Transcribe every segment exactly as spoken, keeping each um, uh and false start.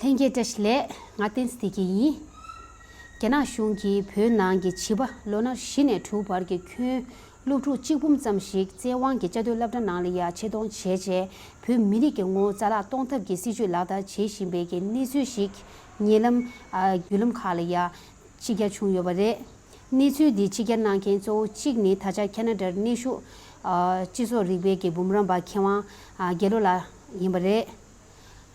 ལྷན་རྒྱས་བཀྲ་ཤིས་བདེ་ལེགས། ང་བསྟན་འཛིན་བདེ་སྐྱིད་ཡིན། རྒྱ་ནག་གཞུང་གིས་བོད་ནང་གི་བྱིས་པ་ལོ་ན་བཞི་ནས་དྲུག་བར་གྱི་ཁྱོན་སློབ་ཕྲུག་གཅིག་འབུམ་ཙམ་ཞིག་བཙན་དབང་གིས་བཅའ་སྡོད་སློབ་གྲྭ་ནང་ལ་ཡ་ཆེད་གཏོང་བྱས་རྗེས། བོད་མི་རིགས་ཀྱི་ངོ་བོ་རྩ་བརླག་གཏོང་ཐབས་ཀྱི་སྲིད་བྱུས་ལག་བསྟར་བྱེད་བཞིན་པའི་གི་གནས་ཚུལ་ཞིག་ཉེ་ལམ་ཨ་བརྒྱུད་ལམ་ཁག་ལ་ཡ་ཕྱི་གྱར་བྱུང་ཡོད་པ་རེད། གནས་ཚུལ་འདི་ཕྱི་གྱར་གནང་མཁན་གཙོ་བོ་གཅིག་ནི་ད་ཆ་ཁེ་ན་ཌར་གནས་བཞུགས་ཨ་སྤྱི་ཚོགས་རིག་པའི་གི་འབུམ་རམས་པ་མཁས་དབང་ཨ་དགེ་བློ་ལགས་ཡིན་པ་རེད།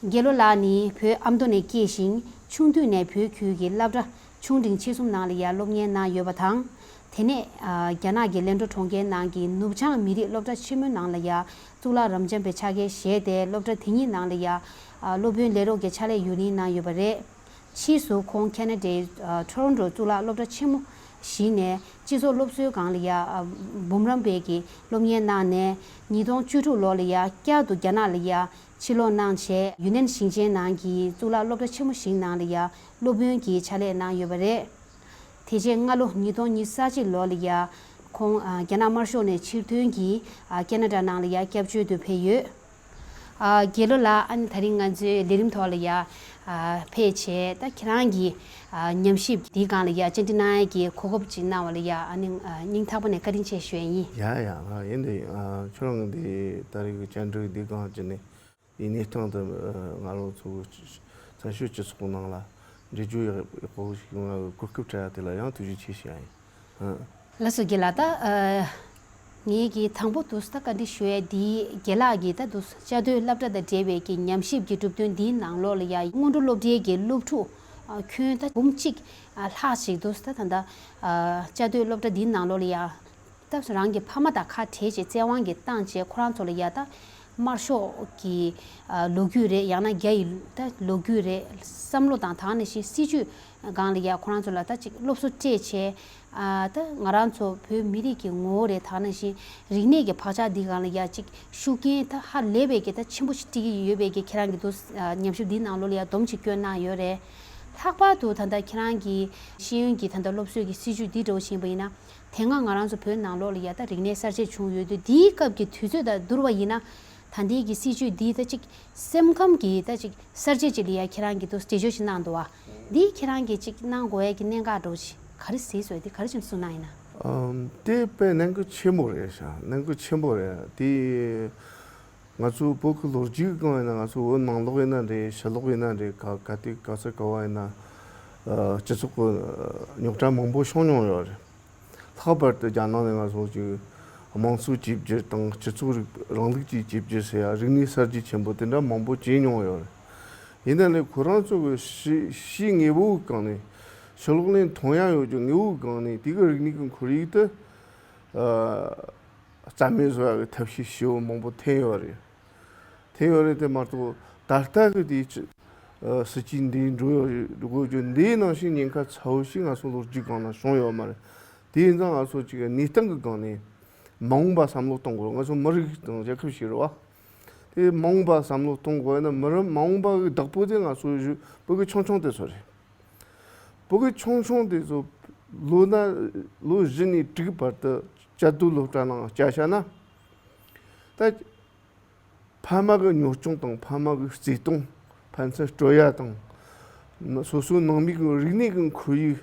དགེ་བློ་ལགས་ནི་བོད་ཨ་མདོ་ནས་སྐྱེས་ཤིང་། ཆུང་དུས་ནས་བོད་ཁུལ་གྱི་སློབ་གྲྭ་ཆུང་འབྲིང་ཆེ་གསུམ་ནང་ལ་ཡང་སློབ་གཉེར་གནང་ཡོད་པ་དང་། དེ་ནས་ཨ་རྒྱ་ནག་གི་ལན་ཀྲོ་གྲོང་ཁྱེར་ནང་གི་ནུབ་བྱང་མི་རིགས་སློབ་གྲྭ་ཆེན་མོའི་ནང་ལ་ཡང་གཙུག་ལག་རབ་འབྱམས་པའི་ཕྱག་འཁྱེར་བཞེས་ཏེ། སློབ་གྲྭ་དེ་གཉིས་ནང་ལ་ཡང་ཨ་སློབ་དཔོན་ལས་རོགས་ཀྱི་ཕྱག་ལས་ཡུན་རིང་གནང་ཡོད་པ་རེད། ཕྱིས་སུ་ཁོང་ཁེ་ན་ཌའི་ཨ་ཊོ་རོན་ཊོ་གཙུག་ལག་སློབ་གྲྭ་ཆེན་མོ་ཞིག་ནས་སྤྱི་ཚོགས་སློབ་གསོའི་སྒང་ལ་ཡང་ཨ་འབུམ་རམས་པའི་གི་སློབ་གཉེར་གནང་ནས། ཉིས་སྟོང་བཅུ་དྲུག་ལོ་ལ་ཡང་བསྐྱར་དུ་རྒྱ་ནག་ལ་ཡང་ཕྱིར་ལོག་གནང་བྱས། ཡུན་ནན་ཞིང་ཆེན་ནང་གི་གཙུག་ལག་སློབ་གྲྭ་ཆེན་མོ་ཞིག་ནང་ལ་ཡང་སློབ་དཔོན་གྱི་ཕྱག་ལས་གནང་ཡོད་པ་རེད། དེ་རྗེས་སྔ་ལོ་ཉིས་སྟོང་ཉི་ཤུ་རྩ་གཅིག་ལོ་ལ་ཡང་ཁོང་ཨ་རྒྱ་ནག་དམར་ཤོག་ནས་ཕྱིར་ཐོན་གྱིས་ཨ་ཁེ་ན་ཌ་ནང་ལ་ཡང་སྐྱབས་བཅོལ་དུ་ཕེབས་ཡོད། ཨ་དགེ་བློ་ལགས། ཨ་ནི་ད་རིང་ང་ཚོའི་ལས་རིམ་ཐོག་ལ་ཡ་ཨ་ཕེབས་བྱས། ད་ཁྱེད་རང་གི་ཨ་ཉམས་ཞིབ་འདིའི་སྒང་ལ་ཡ་བཅར་འདྲི་གནང་ཡས་ཀྱི་གོ་སྐབས་ཅིག་གནང་བ་ལ་ཡ་ཨ་ནི་ཨ་སྙིང་ཐག་པ་ནས་བཀའ་དྲིན་ཆེ་ཞུ་ཡས་ཡིན། ཡ་ཡ། ཨ་ཡིན་དེ། ཨ་ཁྱོད་རང་གི་འདི་ད་རེས་ཀྱི་བཅར་འདྲི་འདིའི་སྒང་ཅིག་ནས་འདིའི་གནས་སྟངས་དེ་ཨ་ང་རང་ཚོ་བཙན་བྱོལ་སྤྱི་ཚོགས་ནང་ལ་འགྲེལ་བརྗོད་ཡག་པོ་ཞིག་ཡོང་ཡག་གི་གོ་སྐབས་སྤྲད་ཡ་དེ་ལ་ཡང་ཐུགས་རྗེ་ཆེ་ཞུ་ཡ་ཡིན། ཨ། ལགས་སོ་རྒན་ལགས། ད་ཨ་ངེད་ཀྱིས་དང་པོ་དུས་ད་བཀའ་འདྲི་ཞུ་ཡས་འདི་རྒན་ལགས་ཀྱིས་ད་དུས་བཅའ་སྡོད་སློབ་གྲྭ་དང་འབྲེལ་བའི་གི་ཉམས་ཞིབ་ཀྱི་གྲུབ་དོན་འདིའི་ནང་ལོགས་ལ་ཡ་སྔོན་འགྲོ་སློབ་གྲྭའི་གི་སློབ་ཕྲུག་ཨ་ཁྱོན་ད་འབུམ་གཅིག་ཨ་ལྷག་ཅིག་དུས་ད་ད་ད་ཨ་བཅའ་སྡོད་སློབ་གྲྭ་འདིའི་ནང་ལོགས་ལ་ཡ་ད་རང་གི་ཕ་མ་དང་ཁ་བྲལ་བྱས་བཙན་དབང་གིས་བཏང་བྱས། ཁོ་རང་ཚོ་ལ་ཡ་ད་དམར་ཤོག་གི་ཨ་ལོ་རྒྱུས་རེད། ཡང་ན་རྒྱ་ཡི་ད་ལོ་རྒྱུས་རེད། བསམ་བློ་དང་དེ་ནང་བཞིན་སྲིད་བྱུས་སྒང་ལ་ཡ་ཁོ་རང་ཚོ་ལ་ད་ཅིག་སློབ་གསོ་སྤྲད་བྱས། ཨ་ད་ང་རང་ཚོ་བོད་མི་རིགས་ཀྱི་ངོ་བོ་རེད། དེ་ནང་བཞིན་རིག་གནས་ཀྱི་བག་ཆགས་འདི་སྒང་ལ་ཡ་ཅིག་ཤུགས་རྐྱེན་ད་ཧ་ལས་པའི་གི་ད་ཆེན་པོ་ཞིག་སྤྲད་ཀྱི་ཡོད་པའི་གི་ཁྱེད་རང་གི་འདུག་ཨ་ཉམས་ཞིབ་འདིའི་ནང་ལོགས་ལ་ཡ་སྡོམ་ཅིག་བསྐྱོན་གནང་ཡོད་རེད། ལྷག་པར་དུ་ད་ལྟ་ཁྱེད་རང་གི་ཤེས་ཡོན་གྱི་ད་ལྟ་སློབ་གསོའི་གི་སྲིད་བྱུས་འདི་འདྲ་བོ་ཞིག་ཡིན་པ་ཡིན་ན། དེ་སྔ་ང་རང་ཚོ་བོད་ནང་ལོགས་ལ་ཡ་ད་རིག་གནས་གསར་བརྗེ་བྱུང་ཡོད་དུས། འདིའི་སྐབས་ཀྱི་དུས་ཚོད་དང་བསྡུར་བ་ཡིན་ན། ད་ལྟའི་གི་སྲིད་བྱུས་འདི་ད་ཅིག་སེམས་ཁམས་ཀྱི་ད་ཅིག་གསར་བརྗེ་ཅིག་ལ་ཡ་ཁྱེད་རང་གིས་འདུག་འགྲེལ་བརྗོད་ཅིག་གནང་འདུག་བ། འདི་ཁྱེད་རང་གིས་ཅིག་གནང་དགོས་ཡ་གི་གནད་འགག་འདྲ་བོ་ཅིག་ག་རེ་གཟིགས་སོང་། འདི་ག་རེ་ཅིག་གསུངས་གནང་ཡིན་ན། ཨམ། དེ་དཔེ་གནད་འགག་ཆེན་པོ་རེད་ཤག་གནད་འགག་ཆེན་པོ་རེད། དེ་ང་ཚོ་བོད་ཀྱི་ལོ་རྒྱུས་སྒང་ཡིན་ན། ང་ཚོ་བོད་ནང་ལོགས་ཡིན་ན་རེད། ཕྱི་ལོགས་ཡིན་ན་རེད། ག་ག་དུས་ག་ས་ག་བ་ཡིན་ན། ཨ། སྤྱི་ཚོགས་ཀྱི་རྙོག་དྲ་མང་པོ་བྱུང་མྱོང་ཡོད་རེད། ལྷག་པར་དུ་རྒྱ་ནག་ནས་ང་ཚོ་ཅིག་དམངས་གཙོ་བཅོས་བསྒྱུར་དང་། སྤྱི་ཚོགས་རིང་ལུགས་ཀྱི་བཅོས་བསྒྱུར་ཟེར་ཡ། རིག་གནས་གསར་བརྗེ་ཆེན་པོ་དེ་འདྲ་མང་པོ་བྱས་མྱོང་ཡོད་རེད། ཡིན་ན་ལས་ཁོ་རང་ཚོ་གི་ཤེས་ཤེས་དངོས་པོའི་སྒང་ནས། ཕྱི་ལོགས་ནས་མཐོང་ཡ་ཡོད་ཀྱི་དངོས་པོའི་སྒང་ནས་དེ་གི་རིག་གནས་ཀྱི་ཁོར་ཡུག་དེ་ཨ་རྩ་མེད་བཟོ་ཡ་གི་ཐབས་ཤེས་ཞེ་པོ་མང་པོ་འཐེན་ཡོད་རེད། འཐེན་ཡོད་རེད། དེ་མ་གཏོགས་ད་ལྟ་གི་དེ་ཅི་ཨ་སྲིད་ཇུས་འདི་འགྲོ་ཡོད་འགྲོ་དགོས་རྒྱུ་འདིའི་ནང་བཞིན་ཉེན་ཁ་ཚ་བོ་ཞིག་ང་ཚོ་ལོ་རྒྱུས་སྒང་ལ་བྱུང་ཡོད་མ་རེད། དེ་ཡིན་ཙང་ང་ཚོ་ཅིག་གནས་སྟངས་ཀྱི་སྒང་ནས་མ་འོངས་པ་བསམ་བློ་གཏོང་དགོས། ང་ཚོ་མི་རིགས་དང་རྒྱལ་ཁབ་ཞིག་རེད་བ། དེ་མ་འོངས་པ་བསམ་བློ་གཏོང་དགོས་ན། མི་རབས་མ་འོངས་པ་གི་བདག་པོ་དེ་ང་ཚོ་བོད་ཀྱི་ཆུང་ཆུང་དེ་ཚོ་རེད། བོད་ཀྱི་ཆུང་ཆུང་དེ་ཚོ་ལོ་ན་ལོ་བཞི་ནས་དྲུག་བར་དུ་བཅའ་སྡོད་སློབ་གྲྭ་ནང་བསྐྱལ་བཞག་ན། ད་ཕ་མ་གི་གཉོར་སྐྱོང་དང་། ཕ་མ་གི་བརྩེ་དུང་། ཕན་ཚུན་སྤྲོད་ཡ་དང་། སོ་སོའི་ནང་མི་གི་རིག་གནས་ཀྱི་ཁོར་ཡུག་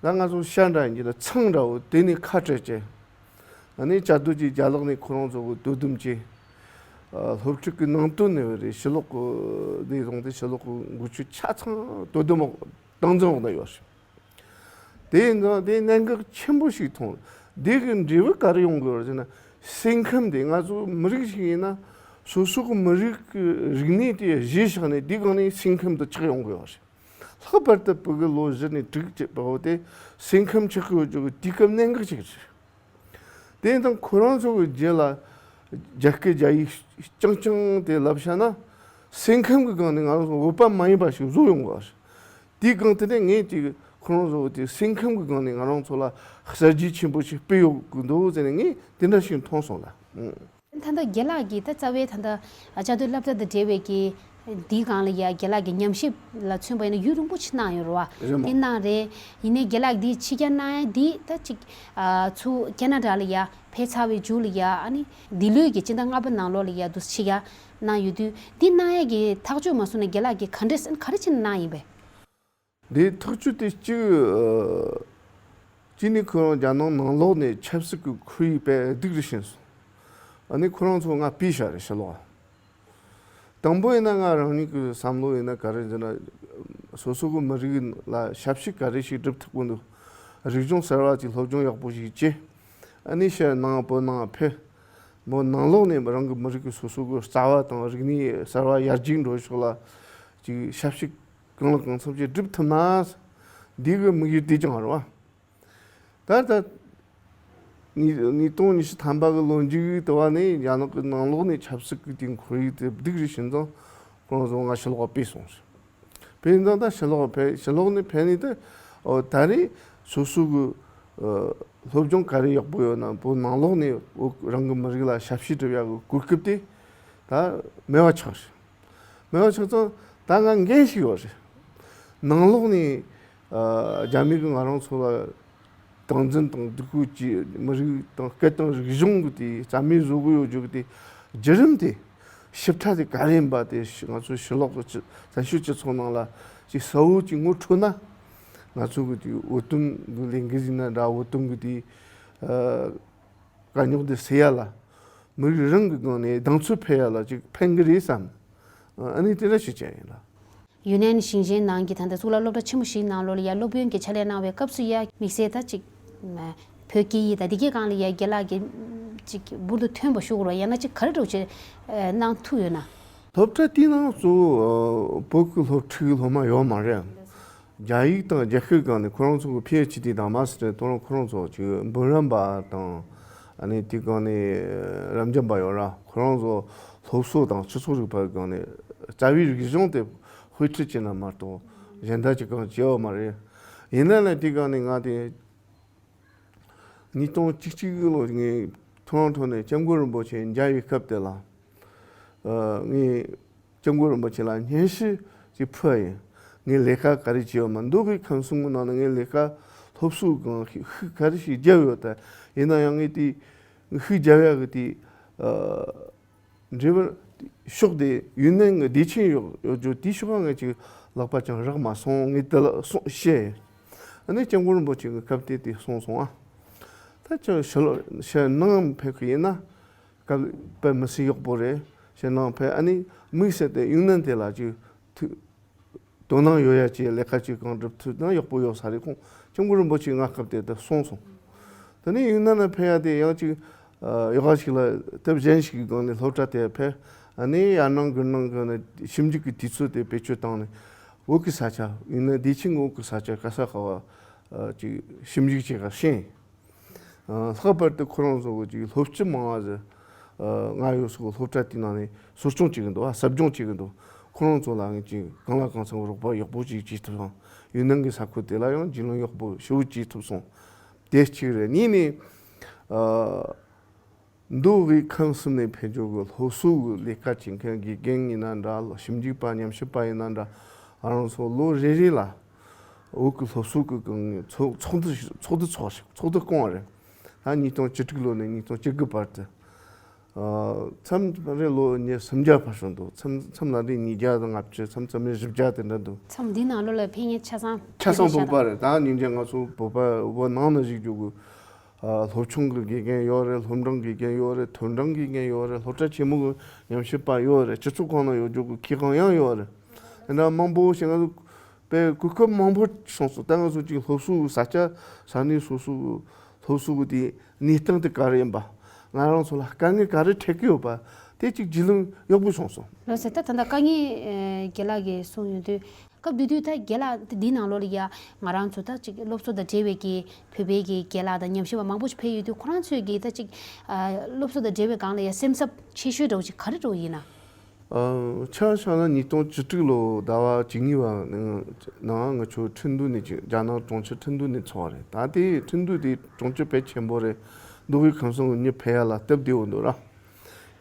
ལ་ང་ཚོ་ཤ་འདྲ་ཡིན་གྱི་ལ་ཚང་འདྲ་བོ་དེ་ནས་ཁ་བྲལ་བྱས། ཨ་ནི་བཅའ་སྡོད་ཀྱི་རྒྱ་ལག་ནས་ཁོ་རང་ཚོ་གི་དོ་དམ་བྱས། ཨ། སློབ་ཕྲུག་གི་ནང་དོན་ནས་རེད། ཕྱི་ལོགས་གི་ནས་བཟུང་སྟེ་ཕྱི་ལོགས་གི་འགུལ་སྐྱོད་ཆ་ཚང་དོ་དམ་འོག་སྟངས་འཛིན་འོག་ན་ཡོད་ཞིང་། དེ་ཡིན་ཙང་དེ་གནད་འགག་ཆེན་པོ་ཞིག་མཐོང་། འདི་གི་འབྲས་བུ་ག་རེ་ཡོང་དགོས་རེད་ཟེར་ན། སེམས་ཁམས་དེ། ང་ཚོ་མི་རིགས་ཤིག་ཡིན་ན་སོ་སོ་གི་མི་རིགས་ཀྱི་རིག་གནས་དེ་གཞི་བཞག་ནས་དེའི་སྒང་ནས་སེམས་ཁམས་དེ་ཆགས་ཡོང་དགོས་པ་རེད། ལྷག་པར་དུ་བོད་ཀྱི་ལོ་བཞི་ནས་དྲུག་ཅེས་པ་བོ་དེ་སེམས་ཁམས་ཆགས་ཀྱི་ཡོད་རྒྱུ་གི་དུས་སྐབས་གནད་འགག་ཅིག་རེད། དེ་ཡིན་ཙང་ཁོ་རང་ཚོ་གི་རྗེས་ལ་རྒྱ་སྐད་རྒྱ་ཡིག་རྐྱང་རྐྱང་དེ་ལབ་བཞག་ན། སེམས་ཁམས་ཀྱི་སྒང་ནས་ང་རང་ཚོ་བོད་པ་མ་ཡིན་པ་ཞིག་བཟོ་ཡོང་དགོས་པ་རེད། དེའི་སྒང་དེ་ནས་ངས་དེ་ཁོ་རང་ཚོ་དེ་སེམས་ཁམས་ཀྱི་སྒང་ནས་ང་རང་ཚོ་ལ་གསར་བརྗེ་ཆེན་པོ་ཞིག་སྤེལ་ཡོང་གི་འདུག་ཟེར་ནས་ངས་དེ་འདྲ་ཞིག་མཐོང་སོང་ལ། ཨང་། ད་ལྟ་རྒན་ལགས་ཀྱིས་ད་རྩ་བའི་ད་ལྟ་བཅའ་སྡོད་སློབ་གྲྭ་དང་འབྲེལ་བའི་གི་ འདིའི་སྒང་ལ་ཡ་རྒན་ལགས་ཀྱི་ཉམས་ཞིབ་ལ་མཚོན་པ་ཡིན་ན་ཡུན་རིང་པོ་ཞིག་གནང་ཡོད་རེད་བ། རེད་མོ། དེ་གནང་རེད། ཡིན་ནའི་རྒན་ལགས་འདི་ཕྱི་རྒྱལ་གནང་ཡ་འདི་ད་ཅིག་ཨ་ཚུར་ཁེ་ན་ཌ་ལ་ཡ་ཕེབས་ཚར་བའི་མཇུག་ལ་ཡ་ཨ་ནི་འདི་ལོའི་གི་སྤྱི་ཟླ་ལྔ་པ་ནང་ལོགས་ལ་ཡ་འདུག་ཕྱི་རྒྱལ་གནང་ཡོད་དུས། འདི་གནང་ཡ་གི་ཐག་གཅོད་མ་སོང་ན་རྒན་ལགས་ཀྱིས་ག་འདྲས་ག་རེ་བྱས་ནས་གནང་ཡིན་པས། འདིའི་ཐག་གཅོད་དེ་གཅིག་ཨ། གཅིག་ནི་ཁོ་རང་རྒྱ་ནག་ནང་ལོགས་ནས་ཆབ་སྲིད་ཀྱི་ཁོར་ཡུག་དཔེ་སྡུག་རུ་ཕྱིན་སོང་། ཨ་ནི་ཁོ་རང་ཚོ་ང་ཕུད་བཞག་རེད་ཕྱི་ལོགས། དང་པོ་ཡིན་ན་ང་རང་ཉིད་ཀྱི་བསམ་བློ་ཡིན་ན་ག་རེ་ཟེར་ན། སོ་སོ་གི་མི་རིགས་ལ་ཞབས་ཕྱི་ག་རེ་ཞིག་སྒྲུབ་ཐུབ་ཀྱི་འདུག་རིག་གཞུང་གསར་བ་ཅིག་སློབ་སྦྱོང་ཡག་པོ་ཞིག་བྱས། ཨ་ནི་ཕྱིར་ནང་བོད་ནང་ཕེབས། མོ་ནང་ལོགས་ནས་རང་གི་མི་རིགས་ཀྱི་སོ་སོ་གི་རྩ་བ་དང་རིག་གནས་གསར་བ་ཡར་རྒྱས་འགྲོ་ཕྱོགས་ལ་ཅིག་ཞབས་ཕྱི་གང་ལ་གང་འཚམ་ཅིག་སྒྲུབ་ཐུབ་ན། འདི་གི་དམིགས་ཡུལ་དེ་ཀྱང་རེད་བ། ད་ལྟ་ཉིས་ཉིས་སྟོང་ཉི་ཤུ་ཐམ་པ་གི་ལོ་མཇུག་དུ་བ་ནས་རྒྱ་ནག་གི་ནང་ལོགས་ནས་ཆབ་སྲིད་ཀྱི་དེ་ཁོར་ཡུག་དེ་སྡུག་རུ་ཕྱིན་ཙང་ཁོང་ཚོ་ང་ཕྱི་ལོགས་ཕེབས་སོང་ཟེར། ཕེབས་ཙང་ད་ཕྱི་ལོགས་ཕེབས་ཕྱི་ལོགས་ནས་ཕེབས་ནས་ད་ཨོ་ད་རེས་སོ་སོ་གི་ཨ་སློབ་སྦྱོང་ག་རེ་ཡག་པོ་ཡོད་ན་བོད་ནང་ལོགས་ནས་བོད་རང་གི་མི་རིགས་ལ་ཞབས་ཕྱི་སྒྲུབ་ཡག་གི་གོ་སྐབས་དེ་ད་མེད་པ་ཆགས་ཤིང་། མེད་པ་ཆགས་ཙང་ད་ང་འགན་ཞིག་ཡོད་རེད། ནང་ལོགས་ནས་ཨ་རྒྱ་མི་གིས་ང་རང་ཚོ་ལ་སྟངས་འཛིན་དང་སྡུག་སྐུལ་གྱིས་མི་རིགས་དང་སྐད་དང་རིག་གཞུང་གི་དེ་རྩ་མེད་བཟོ་གི་ཡོད་རྒྱུ་གི་དེ་བརྒྱུད་རིམ་དེ་ཞིབ་ཕྲ་དེ་ག་རེ་ཡིན་པ་དེ་ང་ཚོ་ཕྱི་ལོགས་ཀྱི་སྤྱི་བཙན་བྱོལ་སྤྱི་ཚོགས་ནང་ལ་ཅིག་གསལ་བོ་ཅིག་ངོ་འཕྲོད་ན། ང་ཚོ་གི་དེ་འོས་བསྡུ་གི་ལས་འགུལ་ཡིན་ན་འདྲ། འོས་བསྡུ་གི་དེ་ཨ་དཀའ་རྙོག་དེ་སེལ་ཡ་ལ། མི་རིགས་རང་གི་སྒང་ནས་གདེང་ཚོད་འཕེལ་ཡ་ལ་ཅིག་ཕན་གི་རེད་བསམ། ཨ་ནི་དེ་འདྲ་ཞིག་བྱས་ཡིན་ལ། ཡུན་ནན་ཞིང་ཆེན་ནང་གི་ད་ལྟ་གཙུག་ལག་སློབ་གྲྭ་ཆེན་མོ་བཞིའི་ནང་ལོགས་ལ་ཡ་སློབ་དཔོན་གྱི་ཕྱག་ལས་གནང་བའི་སྐབས་སུ་ཡ་དམིགས་བསལ་ད་ཅིག་བོད་སྐད་ཡིག་དང་དེ་གའི་སྒང་ལ་ཡ་རྒན་ལགས་ཀྱིས་ཅིག་འབུར་དུ་ཐོན་པ་ཞུ་དགོས་རེད་བ། ཡང་ན་ཅིག་ག་རེ་འདྲ་བོ་ཅིག་གནང་ཐུབ་ཡོད་ན། སློབ་གྲྭ་དེའི་ནང་གཙོ་བོ་བོད་ཀྱི་སློབ་ཕྲུག་སློབ་མ་ཡོད་མ་རེད། རྒྱ་ཡིག་དང་རྒྱ་སྐད་སྒང་ནས་ཁོ་རང་ཚོ་གི་ཕི་ཨེཆ་ཌི་དང་མ་སི་ཊར་དེ་ཁོ་རང་ཁོ་རང་ཚོ་ཅིག་འབུམ་རམས་པ་དང་། ཨ་ནི་དེ་སྒང་ནས་རབ་འབྱམས་པ་ཡོད་ར། ཁོ་རང་ཚོ་སློབ་གསོ་དང་སྤྱི་ཚོགས་རིག་པ་སྒང་ནས་རྩ་བའི་རིག་གཞུང་དེ་དཔེ་ཁྲིད་བྱས་ན་མ་གཏོགས་གཞན་དག་ཅིག་གང་བྱས་ཡོད་མ་རེད། ཡིན་ན་ལས་དེ་སྒང་ནས་ང་དེ་ཉིས་སྟོང་བཅུ་གཅིག་ལོ་ངས་ཐོ་རོན་ཊོ་ནས་སྐྱབས་མགོན་རིན་པོ་ཆེ་མཇལ་བའི་སྐབས་དེ་ལ། ཨ་ངས་སྐྱབས་མགོན་རིན་པོ་ཆེ་ལ་སྙན་ཞུ་ཅིག་ཕུལ་བ་ཡིན། ངས་ལས་ཀ་ག་རེ་བྱས་ཡོད་མ། མདོ་དབུས་ཁམས་གསུམ་གྱི་ནང་ནས་ངས་ལས་ཀ་སློབ་གསོའི་སྒང་ཤུགས་ག་རེ་ཞིག་བརྒྱབ་ཡོད་ད། ཡིན་ན་ཡང་ངས་དེ་ཤུགས་རྒྱབ་ཡག་གི་དེ་ཨ་འབྲས་བུ་ཕྱོགས་དེ་ཡུན་ནན་གྱི་བདེ་ཆེན་ཡོད་ཡོད་རྒྱུ་དེའི་ཕྱོགས་ང་ཅིག་ལག་པ་ཅང་རག་མ་སོང་། ངས་དེ་ལ་སོང་བཤད། ཨ་ནི་སྐྱབས་མགོན་རིན་པོ་ཆེ་གི་སྐབས་དེ་དེ་གསུངས་སོང་ཨ། ད་ཅང་ཕྱི་ལོགས་ཕྱི་ནང་ཕེབས་ཀྱི་ཡིན་ན། སྐབས་དཔེ་མི་སྲིད་ཡག་པོ་རེད། ཕྱི་ནང་ཕེབས་ཨ་ནི་དམིགས་བསལ་དེ་ཡུན་ནན་དེ་ལ་ཅིག་ཐུགས་དོ་སྣང་ཡོད་ཡ་ཅིག་ལས་ཀ་ཅིག་གང་སྒྲུབ་ཐུབ་ན་ཡག་པོ་ཡོད་ས་རེད། ཁོང་སྐྱབས་མགོན་རིན་པོ་ཆེ་ང་སྐབས་དེ་ད་གསུངས་སོང་། དེ་ནས་ཡུན་ནན་ན་ཕེབས་ཡ་དེ་ཡང་ཅིག་ཨ་ཡོ་ག་ཞིག་ལ་སྟབས་གཞན་ཞིག་གི་སྒང་ནས་སློབ་གྲྭ་དེ་ཕེབས། ཨ་ནི་ཡར་ནང་དགུ་ནང་གི་ནས་ཞིབ་འཇུག་གི་དུས་ཚོད་དེ་བེད་སྤྱོད་བཏང་ནས་བོད་ཀྱི་ས་ཆ་ཡུན་ནན་བདེ་ཆེན་གྱི་བོད་ཀྱི་ས་ཆ་ག་ས་ག་བ་ཨ་ཅིག་ཞིབ་འཇུག་བྱེད་ག་ཕྱིན། ཨ་ལྷག་པར་དུ་ཁོ་རང་ཚོ་གི་ཅིག་སློབ་སྤྱི་མང་བ་ཟིག་ཨ་ང་ཡོད་སོགས་སློབ་གྲྭ་དེའི་ནང་ནས་གསོ་སྐྱོང་བྱེད་གི་འདུག་ཨ་ཟབ་སྦྱོང་བྱེད་གི་འདུག་ཁོ་རང་ཚོ་ལ་ངས་ཅིག་གང་ལ་གང་འཚམ་རོགས་པ་ཡག་པོ་ཅིག་བྱེད་ཐུབ་སོང་། ཡུན་ནན་གྱི་ས་ཁུལ་དེ་ལ་ཡང་རྒྱུས་ལོན་ཡག་པོ་ཞེ་པོ་བྱེད་ཐུབ་སོང་། དེ་གཅིག་རེད། གཉིས་ནས་ཨ་མདོ་དབུས་ཁམས་གསུམ་ནས་ཕེབས་འབྱོར་གྱི་སློབ་གསོ་གི་ལས་ཀ་བྱེད་མཁན་དགེ་རྒན་ཡིན་ན་འདྲ། ཞིབ་འཇུག་པ་ཉམས་ཞིབ་པ་ཡིན་ན་འདྲ། ང་རང་ཚོ་ལོ་རེ་རེ་ལ་བོད་ཀྱི་སློབ་གསོ་གི་གང་ཚོགས་ཚོགས་འདུ་ཚོགས་འདུ་ཚོགས་ཤིག་ཚོགས་འདུ་བསྐོང་བ་རེད། ད་ཉིས་སྟོང་བཅུ་དྲུག་ལོ་ནས་ཉིས་སྟོང་བཅུ་དགུ་བར་དུ། ཨ་མཚམས་རེ་ལོ་ཉི་སུམ་བརྒྱ་ཕར་སོང་འདུག་མཚམས་མཚམས་ལ་རེ་ཉིས་བརྒྱ་དང་ལྔ་བཅུ། མཚམས་མཚམས་རེ་བཞི་བརྒྱ་དེ་འདྲ་འདུག་མཚམས་འདི་ནང་ལོགས་ལ་ཕེབས་མཁན་ཆ་ཚང་ཆ་ཚང་བོད་པ་རེད། ད་སྙིང་རྗེ་ང་ཚོ་བོད་པ་བོད་ནང་ན་བཞུགས་རྒྱུ་གི་ཨ་སློབ་ཆུང་གི་དགེ་རྒན་ཡོད་རེད། སློབ་འབྲིང་དགེ་རྒན་ཡོད་རེད། མཐོ་འབྲིང་དགེ་རྒན་ཡོད་རེད། སློབ་གྲྭ་ཆེན་མོ་གི་ཉམས་ཞིབ་པ་ཡོད་རེད། སྤྱི་ཚོགས་ཁང་ནང་ཡོད་རྒྱུ་གི་མཁས་གང་ཡང་ཡོད་རེད། དེ་འདྲ་མང་པོ་ཞིག་ང་ཚོ་དཔེ་གོ་སྐབས་མང་པོ་བྱུང་སོང་། ད་ང་ཚོ་ཅིག་སློབ་གསོའི་ས་ཆ་ས་གནས་སོ་སོ་གི་སློབ་གསོ་གི་དེ་གནས་སྟངས་དེ་ག་རེ་ཡིན་པ། ང་རང་ཚོ་ལ་དཀའ་ངལ་ག་རེ་འཕྲད་ཀྱི་ཡོད་པ་དེ་ཅིག་རྒྱུས་ལོན་ཡག་པོ་བྱུང་སོང་། ལགས་སོ། ད་ད་ལྟ་དཀའ་ངལ་ཨེ་རྒན་ལགས་ཀྱིས་གསུངས་ཡོང་དུས། སྐབས་དེ་དུས་ད་རྒན་ལགས་དེ་འདིའི་ནང་ལོགས་ལ་ཡ་ང་རང་ཚོ་ད་ཅིག་སློབ་གསོ་དང་འབྲེལ་བའི་གི་བོད་པའི་གི་རྒན་ལགས་དང་ཉམས་ཞིབ་པ་མང་པོ་ཞིག་ཕེབས་ཡོད་དུས། ཁོ་རང་ཚོས་གི་ད་ཅིག་ཨ་སློབ་གསོ་དང་འབྲེལ་བའི་སྒང་ལ་ཡ་སེམས་འཚབ་ཆེ་ཤོས་འདྲ་བོ་ཅིག་ག་རེ་འདྲ་བོ་ཡིན་ན། ཨ་ཆ་བཞག་ན་ཉིས་སྟོང་བཅུ་དྲུག་ལོ་ཟླ་བ་བཅུ་གཉིས་པ་ནང་ང་ཚོ་ཁྲིན་ཏུའུ་ནས་ཅིག་རྒྱ་ནག་གྲོང་ཁྱེར་ཁྲིན་ཏུའུ་ནས་ཚོགས་པ་རེད། ད་དེ་ཁྲིན་ཏུའུ་དེ་གྲོང་ཁྱེར་དཔེ་ཆེན་པོ་རེད། མདོ་དབུས་ཁམས་གསུམ་གྱི་མྱི་ཕེབས་ཡ་ལ་སྟབས་བདེ་བོ་འདུག་ར།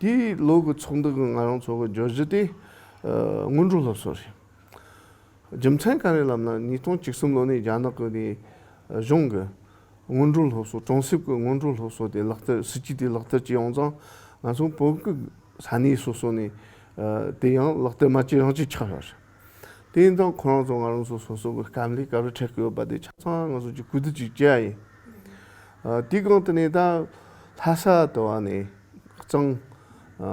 དེའི་ལོ་གི་ཚོགས་འདུ་གི་ང་རང་ཚོ་གི་བརྗོད་གཞི་དེ་ ཨ་སྔོན་འགྲོའི་སློབ་གསོ་རེད། རྒྱུ་མཚན་ག་རེ་ལབ་ན། ཉིས་སྟོང་བཅུ་གསུམ་ལོ་ནས་རྒྱ་ནག་གི་ནས་གཞུང་གི་སྔོན་འགྲོའི་སློབ་གསོ། གྲོང་གསེབ་ཀྱི་སྔོན་འགྲོའི་སློབ་གསོ་དེ་ལག་བསྟར། སྲིད་ཇུས་དེ་ལག་བསྟར་བྱས་ཡོང་ཙང་། ང་ཚོ་བོད་ཀྱི་ས་གནས་སོ་སོ་ནས་ཨ་དེ་ཡང་ལག་བསྟར་མ་བྱས་རང་བྱས་ཆགས་ཡོད་རེད། དེ་ཡིན་ཙང་ཁོ་རང་ཚོ་ང་རང་ཚོ་སོ་སོ་གི་སྐམ་ལས་སྐབས་རེ་འཕྲད་ཀྱི་ཡོད་པ་དེ་ཆ་ཚང་ང་ཚོ་གི་གུས་འདུད་ཅིག་བྱེད་ཡ་ཡིན། ཨ་དེའི་སྒང་དེ་ནས་ད་ལྷ་ས་དུ་བ་ནས་གཙང་། ཨ་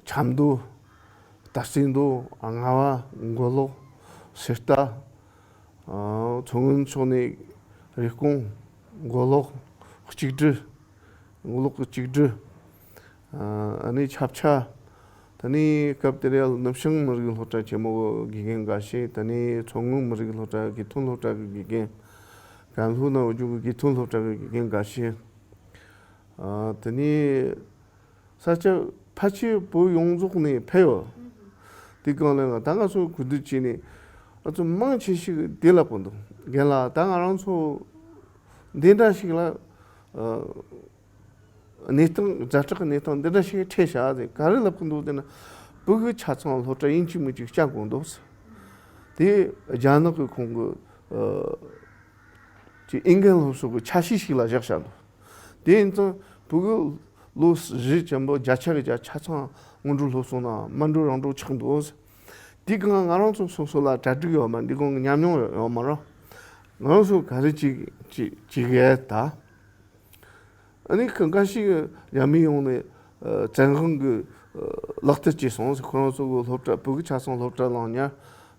ཆབ་མདོ། སྟག་རྩེ་མདོ། རྔ་བ། མགོ་ལོག། གསེར་རྟ། ཨ་མཚོ་སྔོན་ཕྱོགས་ནས་རེབ་གོང་། མགོ་ལོག། གཅིག་སྒྲིལ། མགོ་ལོག་གི་གཅིག་སྒྲིལ། ཨ་ནི་ཆབ་ཆ། དེ་ནས་སྐབས་དེར་ཡང་ནུབ་བྱང་མི་རིགས་སློབ་གྲྭ་ཆེན་མོ་གི་དགེ་རྒན་འགའ་ཤས། དེ་ནས་མཚོ་སྔོན་མི་རིགས་སློབ་གྲྭ་དགེ་ཐོན་སློབ་གྲྭ་གི་དགེ་རྒན། ཀན་ལྷོ་ནང་བོད་ལྗོངས་ཀྱི་དགེ་ཐོན་སློབ་གྲྭ་གི་དགེ་རྒན་འགའ་ཤས། ཨ་དེ་ནས་ས་ཆ་ཕལ་ཆེར་བོད་ཡོངས་རྫོགས་ནས་ཕེབས་ཡོད། དེ་སྒང་ལ་ང་ད་ང་ཚོ་གུས་འདུད་བྱས་ནས། ང་ཚོ་མང་ཆེ་ཞིག་དེ་ལབ་ཀྱི་འདུག་རྒན་ལགས། ད་ང་རང་ཚོ་འདི་འདྲ་ཞིག་ལ་ཨ་གནས་སྟངས། ཛ་དྲག་གི་གནས་སྟངས་འདི་འདྲ་ཞིག་འཕྲད་བཞག་ཟེར། ག་རེ་ལབ་ཀྱི་འདུག་ཟེར་ན། བོད་ཀྱི་ཆ་ཚང་སློབ་གྲྭ་ཡིན་གཅིག་མིན་གཅིག་བསྐྱར་དགོས་འདུག་ཟེར། དེ་རྒྱ་ནག་གི་ཁོང་གི་ཨ་ཅིག་ཨིན་སྐད་སློབ་གསོ་གི་ཆ་ཤས་ཤིག་ལ་བཞག་བཞག་འདུག་དེ་ཡིན་ཙང་བོད་ཀྱི་ལོ་བཞི་ཆེན་པོ་བརྒྱ་ཆ་གི་བརྒྱ་ཆ་ཚང་སྔོན་འགྲོའི་སློབ་གསོ་ནང་མ་འགྲོ་རང་འགྲོ་ཆགས་འདུག་དེའི་སྒང་ང་རང་ཚོ་སོ་སོ་ལ་གྲ་སྒྲིག་ཡོད་མ། འདི་སྒང་གི་ཉམས་མྱོང་ཡོད་མ་རེད། ང་རང་ཚོ་ག་རེ་ཅིག་ཅིག་ཅིག་ཡས་ད། ཨ་ནི་ཁ་འགའ་ཞིག་རྒྱ་མི་ཡོང་ནས་ཨ་བཙན་དབང་གི་ཨ་ལག་བསྟར་བྱས་སོང་ཟེར། ཁོ་རང་ཚོ་གི་སློབ་གྲྭ། བོད་ཀྱི་ཆ་ཚང་སློབ་གྲྭ་ནང་ཉར།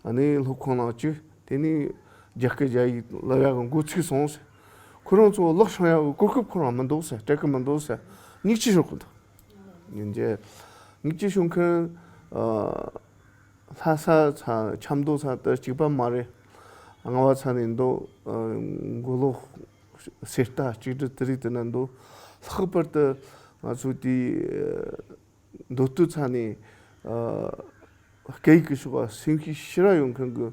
ཨ་ནི་སློབ་ཁང་ནང་བཅུག་དེ་ནས་རྒྱ་སྐད་རྒྱ་ཡིག་བསླབ་ཡག་གི་འགོ་ཚུགས་སོང་ཟེར། ཁོ་རང་ཚོ་ལག་ཤང་ཡག་གི་གོ་སྐབས་ཁོ་རང་མི་འདུག་ཟེར། སྤྲད་གི་མི་འདུག་ཟེར། ཉིག་ཅི་ཤོར་གི་འདུག་ཡིན་གྱི། ཉིག་ཅི་ཤོར་མཁན་ཨ་ལྷ་ས་ཚ་ཆབ་མདོ་ཚ་དེ་གཅིག་པ་མ་རེད། རྔ་བ་ཚ་ནས་འདུག་ཨ་མགོ་ལོག། གསེར་རྟ། གཅིག་སྒྲིལ། དེ་རིགས་དེ་ན་འདུག་ལྷག་པར་དུ་ང་ཚོ་དེའི་མདོ་སྟོད་ཚ་ནས་ཨ་སྐད་ཡིག་གི་ཕྱོགས་ལ་སེམས་ཤུགས་ཞེ་དྲག་ཡོད་མཁན་གྱི་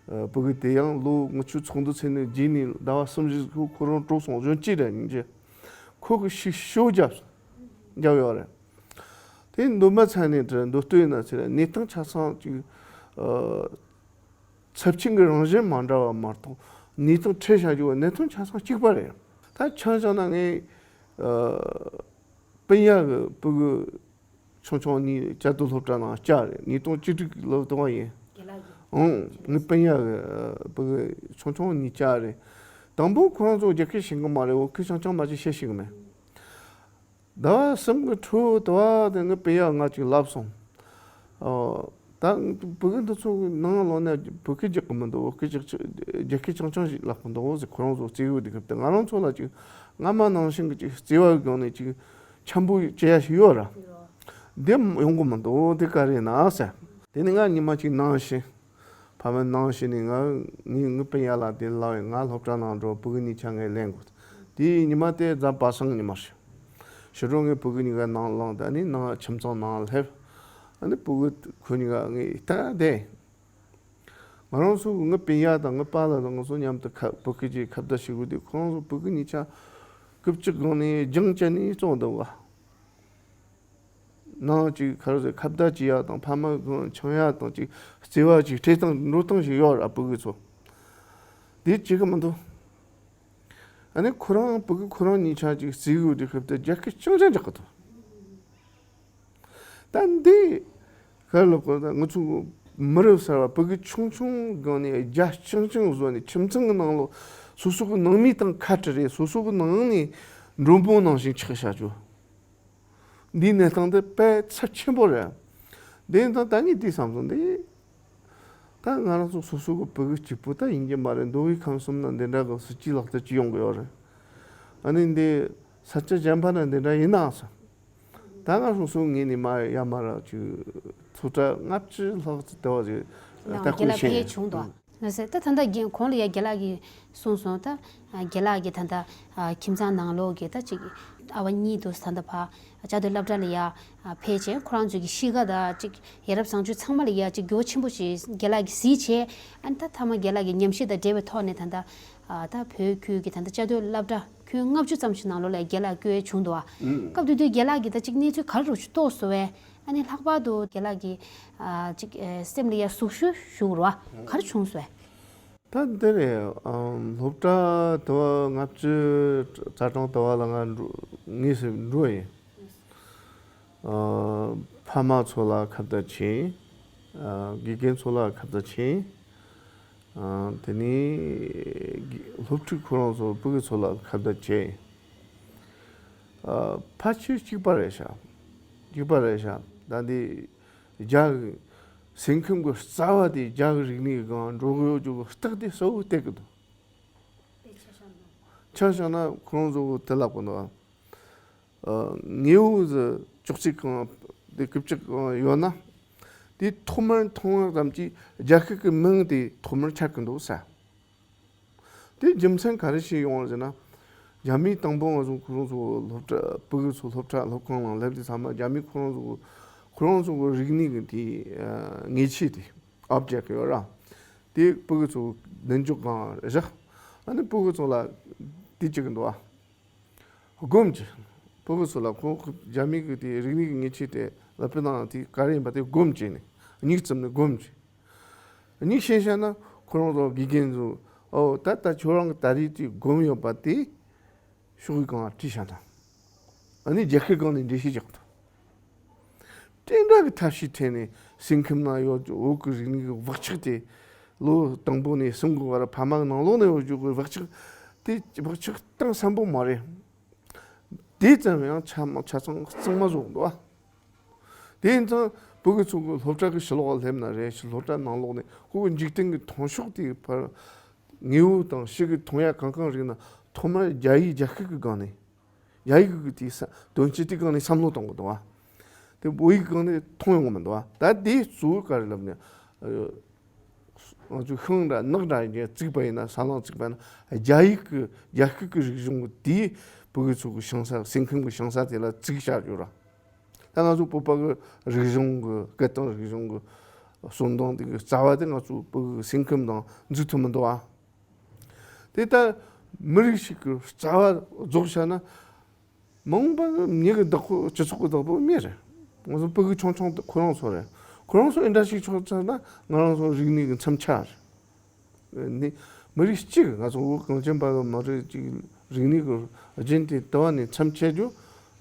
ཨ་བུ་གུ་དེ་ཡང་ལོ་ངུ་ཆོའི་ཚོགས་འདུ་ཚོགས་ནས་རྗེས་ནས་ཟླ་བ་གསུམ་བཞི་ཁོ་ཁོ་རང་གྲོངས་སོང་། གཞོན་སྐྱེས་རེད། ཡིན་གྱི་ཁོ་གི་ཤུགས་ཤོ་རྒྱབ་རྒྱབ་ཡོད་རེད། དེ་འདོན་པ་ཚ་ནས་དྲི། མདོ་སྟོད་ཡིན་ན་ཚེ་ར་གནས་སྟངས་ཆ་ཚང་ཅིག་ཨ་ཚབས་ཆེན་གྱི་རང་བཞིན་མ་འདྲ་བ་མ་གཏོགས། གནས་སྟངས་འཕྲད་བཞག་རྒྱུ་བ་གནད་དོན་ཆ་ཚང་གཅིག་པ་རེད། ད་ཆ་བཞག་ན་ངས་ཨ་སྤུན་ཡ་གི་བུ་གུ་ཆུང་ཆུང་གཉིས་བཅའ་སྡོད་སློབ་གྲྭ་ནང་བསྐྱལ་རེད། ཉིས་སྟོང་བཅུ་དྲུག་ལོ་དུ་བ་ཡིན། རྒན་ལགས་ཀྱིས། ཨང་། ངའི་སྤུན་ཡ་གི་ཨ་བུ་གུ་ཆུང་ཆུང་གཉིས་བསྐྱལ་རེད། དང་པོ་ཁོ་རང་ཚོ་རྒྱ་སྐད་ཤེས་གི་མ་རེད། བོད་སྐད་རྐྱང་རྐྱང་མ་ཅིག་བཤད་ཤེས་གི་མེད། ཟླ་བ་གསུམ་གྱི་འཕྲོ་དུ་བ་དེ་ངའི་སྤུན་ཡ་ང་ཅིག་ལབ་སོང་། ཨོ། ད་བུ་གུ་འདི་ཚོ་གི་ནང་ལོགས་ན་བོད་སྐད་རྒྱག་གི་མི་འདུག་བོད་སྐད་རྒྱག་ཆ་རྒྱ་སྐད་རྐྱང་རྐྱང་ཞིག་ལབ་གི་འདུག་ཟེར། ཁོ་རང་ཚོ་བརྩེ་བའི་དུས་སྐབས་དེ་ང་རང་ཚོ་ལ་ཅིག་སྔ་མ་ནང་བཞིན་གྱི་ཅིག་བརྩེ་བའི་སྒང་ནས་ཅིག་འཆམ་པོ་བྱེད་ཡ་ཞིག་ཡོད་ར། འདི་ཡོང་གི་མི་འདུག་དེ་ག་རེ་ན་ཟེར། དེ་ནས་ང་ཉི་མ་གཅིག་ནང་བཞིན། ཕ་མ་ནང་བཞིན་ནས་ང་ངའི་ངའི་སྤུན་ཡ་ལ་དེ་ལབ་ཡིན། ང་སློབ་གྲྭ་ནང་འགྲོ། བུ་གུ་གཉིས་ཆ་ངས་ལེན་དགོས། དེའི་ཉི་མ་དེ་གཟའ་པ་སངས་ཉི་མ་རེད། ཕྱི་དྲོ་ངས་བུ་གུ་གཉིས་ཀ་ནང་བླངས། ད་ནི་ནང་ཁྱིམ་ཚང་ནང་སླེབས། ཨ་ནི་བུ་གུ་ཁོ་གཉིས་ཀ་ངས་ལྟ་བསྡད། ང་རང་ཚོ་ངའི་སྤུན་ཡ་དང་ངའི་པཱ་ལགས་དང་ང་ཚོ་མཉམ་དུ་ཁ་བོད་སྐད་ཀྱི་ཁ་བརྡ་བྱེད་དགོས་དུས། ཁོ་རང་ཚོ་བུ་གུ་གཉིས་ཆ་རྐུབ་ཀྱི་སྒང་ནས་རྒྱང་བཀྱགས་ནས་ཙོག་འདུག་ག་ནང་ཅིག་ག་རེ་ཟེར། ཁ་བརྡ་བྱེད་ཡག་དང་ཕ་མ་གང་འཆང་ཡག་དང་ཅིག་བརྩེ་བ་ཅིག་སྤྲད་སྟངས་འགྲོ་སྟངས་ཤིག་ཡོད་ར། བུ་གུ་ཚོ་འདི་བྱེད་གི་མི་འདུག་ཨ་ནི་ཁོ་རང་བུ་གུ་ཁོ་རང་གཉིས་ཆ་ཅིག་བརྩེ་བའི་དུས་སྐབས་དེ་རྒྱ་སྐད་རྐྱང་རྐྱང་རྒྱག་གི་འདུག་ད་འདི་ག་རེ་ལབ་དགོས། ད་ང་ཚོ་མི་རབས་གསར་བ་བུ་གུ་ཆུང་ཆུང་སྒང་ནས་རྒྱ་རྐྱང་རྐྱང་བཟོས་ནས་ཁྱིམ་ཚང་གི་ནང་ལོགས་སོ་སོ་གི་ནང་མི་དང་ཁ་བྲལ་རེད། སོ་སོ་གི་ནང་ནས་མགྲོན་པོ་ནང་བཞིན་ཆགས་བཞག་རྒྱུ། འདིའི་གནས་སྟངས་འདི་དཔེ་ཚབས་ཆེན་པོ་རེད། དེ་ཡིན་ཙང་ད་ངས་འདི་བསམ་སོང་། འདི་ད་ང་རང་ཚོ་སོ་སོ་གི་བུ་གུ་གཅིག་པུ་ད་ཡིན་གྱི་མ་རེད། མདོ་དབུས་ཁམས་གསུམ་ན་འདི་འདྲ་གི་སྲིད་ཇུས་ལག་བསྟར་བྱེད་ཡོང་གི་ཡོད་རེད། ཨ་ནི་འདི་ས་ཆ་གཞན་པ་ན་འདི་འདྲ་ཡིན་ནའང་ས། ད་ང་སོ་སོ་ངོས་ནས་མ་ཡ་མ་ར་ཅིག་ཚོགས་གྲྭ་ལྔ་བཅུ་ལྷག་ཙམ་དེ་བ་ཞིག་ཡང་ལྟ་རྒན་ལགས་སྐུལ་བྱས་ཕེབས་བྱུང་འདུག་ལགས་སེ། ད་ད་ལྟ་རྒན་གོང་ལ་ཡ་རྒན་ལགས་ཀྱིས་གསུངས་སོང་། ད་རྒན་ལགས་ཀྱིས་ད་ལྟ་ཁྱིམ་ཚང་ནང་ལོགས་ཀྱི་ད་ཅིག་ཨ་བ་གཉིས་འདུག་ད་ལྟ་ཕ་བཅའ་སྡོད་སློབ་གྲྭ་ལ་ཡ་ཕེབས་བྱས། ཁོ་རང་ཚོ་གི་གཤིས་ཀ་ད་ཅིག་ཡ་རབས་བཟང་སྤྱོད་ཚང་མ་ལ་ཡ་ཅིག་འགྱུར་བ་ཆེན་པོ་ཞིག་རྒན་ལགས་ཀྱིས་གཟིགས་བྱས། ཨ་ནི་ད་མཐའ་མ་རྒན་ལགས་ཀྱི་ཉམས་ཞིབ་དང་འབྲེལ་བའི་ཐོག་ནས་ད་ལྟ་ ཨ་ད་བོད་ཁུལ་གྱི་ད་ལྟ་བཅའ་སྡོད་སློབ་གྲྭ་ཁྱོན་ལྔ་བཅུ་ཙམ་ཞིག་ནང་ལོགས་ལ་རྒན་ལགས་བསྐོས་བྱུང་འདུག་ཨ། ཨུམ། སྐབས་དེ་དུས་རྒན་ལགས་ཀྱིས་ད་ཅིག་གནས་ཚུལ་ག་རེ་རུ་ཞིག་རྟོགས་སོང་བས། ཨ་ནི་ལྷག་པར་དུ་རྒན་ལགས་ཀྱིས་ཨ་ཅིག་ཨ་སེམས་ལ་ཡ་ཟུག་ཤུགས་ཞུགས་རུ་བ་ག་རེ་བྱུང་སོང་བས། ད་འདི་རེད། ཨམ། སློབ་གྲྭ་དུ་བ་ལྔ་བཅུ་རྩ་གྲངས་དུ་བ་ལ་ང་འགྲོ་ངེས་སུ་འགྲོ་ཡིན། ཨ། ཕ་མ་ཚོ་ལ་ཁ་བརྡ་བྱས། ཨ། དགེ་རྒན་ཚོ་ལ་ཁ་བརྡ་བྱས། ཨ། དེ་ནས་སློབ་ཕྲུག་ཁོ་རང་ཚོ་ཕྲུ་གུ་ཚོ་ལ་ཁ་བརྡ་བྱས། ཨ། ཕལ་ཆེར་གཅིག་པ་རེད་ཤག་གཅིག་པ་རེད་ཤག་ད་འདི་རྒྱ་གི་སེམས་ཁམས་ཀྱི་རྩ་བ་དེ་རྒྱ་གི་རིག་གནས་སྒང་འགྲོ་གི་ཡོད་རྒྱུ་གི་རྟགས་དེ་གསལ་བོ་བསྟན་གི་འདུག་ཆ་བཞག་ན་ཁོ་རང་ཚོ་གི་དེ་ལབ་གི་འདུག་ཨ། དངོས་པོ་ཟིག་ཅོག་ཙེ་གང་དེ་རྐུབ་ཀྱི་གང་ཡོད་ན། དེ་ཐོག་མར་མཐོང་བ་ཙམ་གྱིས་རྒྱལ་ཁབ་ཀྱི་མིང་དེ་ཐོག་མར་འཆར་གི་འདུག་ཟེར། དེ་རྒྱུ་མཚན་ག་རེ་ཞིག་ཡོང་བ་ཟེར་ན། རྒྱ་མིས་དང་པོ་ང་ཚོ་ཁོ་རང་ཚོ་སློབ་གྲྭ་ཕྲུ་གུ་ཚོ་སློབ་གྲྭ་སློབ་ཁང་ནང་སླེབས་དུས་ཚང་མ་རྒྱ་མིས་ཁོ་རང་ཚོ་ཁོ་རང་ཚོ་གི་རིག་གནས་ཀྱི་དེ་ཨ་དངོས་ཆས་དེ་ཨོབ་ཇེག་ཡོད་ར། དེ་ཕྲུ་གུ་ཚོ་མདུན་ཅོག་སྒང་བཞག་ཨ་ནི་ཕྲུ་གུ་ཚོ་ལ་དེ་བྱེད་གི་འདུག་ཨ། སྒོམ་གྱི། ཕྲུ་གུ་ཚོ་ལ་ཁོང་རྒྱ་མི་གི་དེ་རིག་གནས་ཀྱི་དངོས་ཆས་དེ་ལ་དཔེ་ནང་དེ་ག་རེ་ཡིན་པ་དེ་སྒོམ་བྱས་ནས་མིག་བཙུམ་ནས་སྒོམ་གྱི། མིག་ཕྱེ་བཞག་ན་ཁོ་རང་ཚོ་དགེ་རྒན་ཚོ་ཨོ་ད་ད་ཁྱོད་རང་གི་ད་རེས་དེ་སྒོམ་ཡོད་པ་དེ་ཤོག་གུའི་སྒང་ལ་བྲིས་བཞག་དང་། ཨ་ནི་རྒྱལ་ཁའི་སྒང་ནས་འགྲེལ་བཤད་རྒྱག་དང་། དེ་འདྲ་གི་ཐབས་ཤེས་ཐད་ནས་སེམས་ཁམས་ན་ཡོད་རྒྱུ་བོད་ཀྱི་རིག་གནས་ཀྱི་བག་ཆགས་དེ་ལོ་དང་པོ་ནས་གསུམ་གྱི་བར་ཕ་མ་གི་ནང་ལོགས་ནས་ཡོད་རྒྱུ་གི་བག་ཆགས་དེ་བག་ཆགས་གཏིང་ཟབ་པོ་མ་རེད། དེ་ཙམ་ཡང་ཆ་མ་ཆ་ཚང་གཙང་མ་བཟོ་འདུག་ཨ། དེ་ཡིན་ཙང་ཕྲུ་གུ་ཚོ་གི་སློབ་གྲྭ་གི་ཕྱི་ལོགས་སླེབས་ན་རེད། ཕྱི་སློབ་གྲྭ་ནང་ལོགས་ནས་ཁོ་གི་འཇིག་རྟེན་གྱི་མཐོང་ཕྱོགས་དེ་ཕར་དངོས་པོ་དང་ཕྱི་གི་མཐོང་ཡ་གང་གང་རིག་ན་ཐོག་མར་རྒྱ་ཡིག་རྒྱ་སྐད་ཀྱི་སྒང་ནས། རྒྱ་ཡིག་གི་དེ་ས་དོན་སྤྱི་དེ་སྒང་ནས་བསམ་བློ་གཏོང་གི་འདུག་བ། དེ་བོད་ཡིག་སྒང་ནས་མཐོང་ཡོང་གི་མི་འདུག་བ། ད་དེ་གཙོ་བོ་ག་རེ་ལབ་ན། ཨ། ང་ཚོས་ཤིང་འདྲ་ནགས་འདྲ་ཡིན་བརྩིགས་པ་ཡིན་ན་ས་ལམ་བརྩིགས་པ་ཡིན་ན་རྒྱ་ཡིག་གི་རྒྱ་སྐད་ཀྱི་རིག་གཞུང་གི་དེའི་ཕྲུ་གུ་ཚོ་གི་ཞིང་ས་སེམས་ཁམས་ཀྱི་ཞིང་ས་དེ་ལ་བརྩིགས་བཞག་ཡོད་ར། ད་ང་ཚོ་བོད་པ་གི་རིག་གཞུང་གི་སྐད་དང་རིག་གཞུང་གི་གསོན་སྟངས་དེ་གི་རྩ་བ་དེ་ང་ཚོ་བོད་གི་སེམས་ཁམས་དང་འཛུལ་ཐུབ་མི་འདུག་བ། དེ་ལྟར་མི་རིགས་ཤིག་གི་རྩ་བ་རྫོགས་བྱས་ན། མ་འོངས་པ་ནི་མྱི་གི་བདག་པོ་སྤྱི་ཚོགས་ཀྱི་བདག་པོ་མི་རེད། ང་ཚོ་ཕྲུ་གུ་ཆུང་ཆུང་དེ་ཁོ་རང་ཚོ་རེད། ཁོ་རང་ཚོ་འདི་འདྲ་ཞིག་ཆགས་ཚར་ན་ང་རང་ཚོ་རིག་གནས་ཀྱི་མཚམས་ཆགས་རེད། ནི་མི་རིགས་གཅིག་ང་ཚོ་བོད་གངས་ཅན་པ་གི་མི་རིགས་གཅིག་རིག་གནས་ཀྱི་རྒྱན་དེ་དུ་བ་ནས་མཚམས་ཆད་རྒྱུ་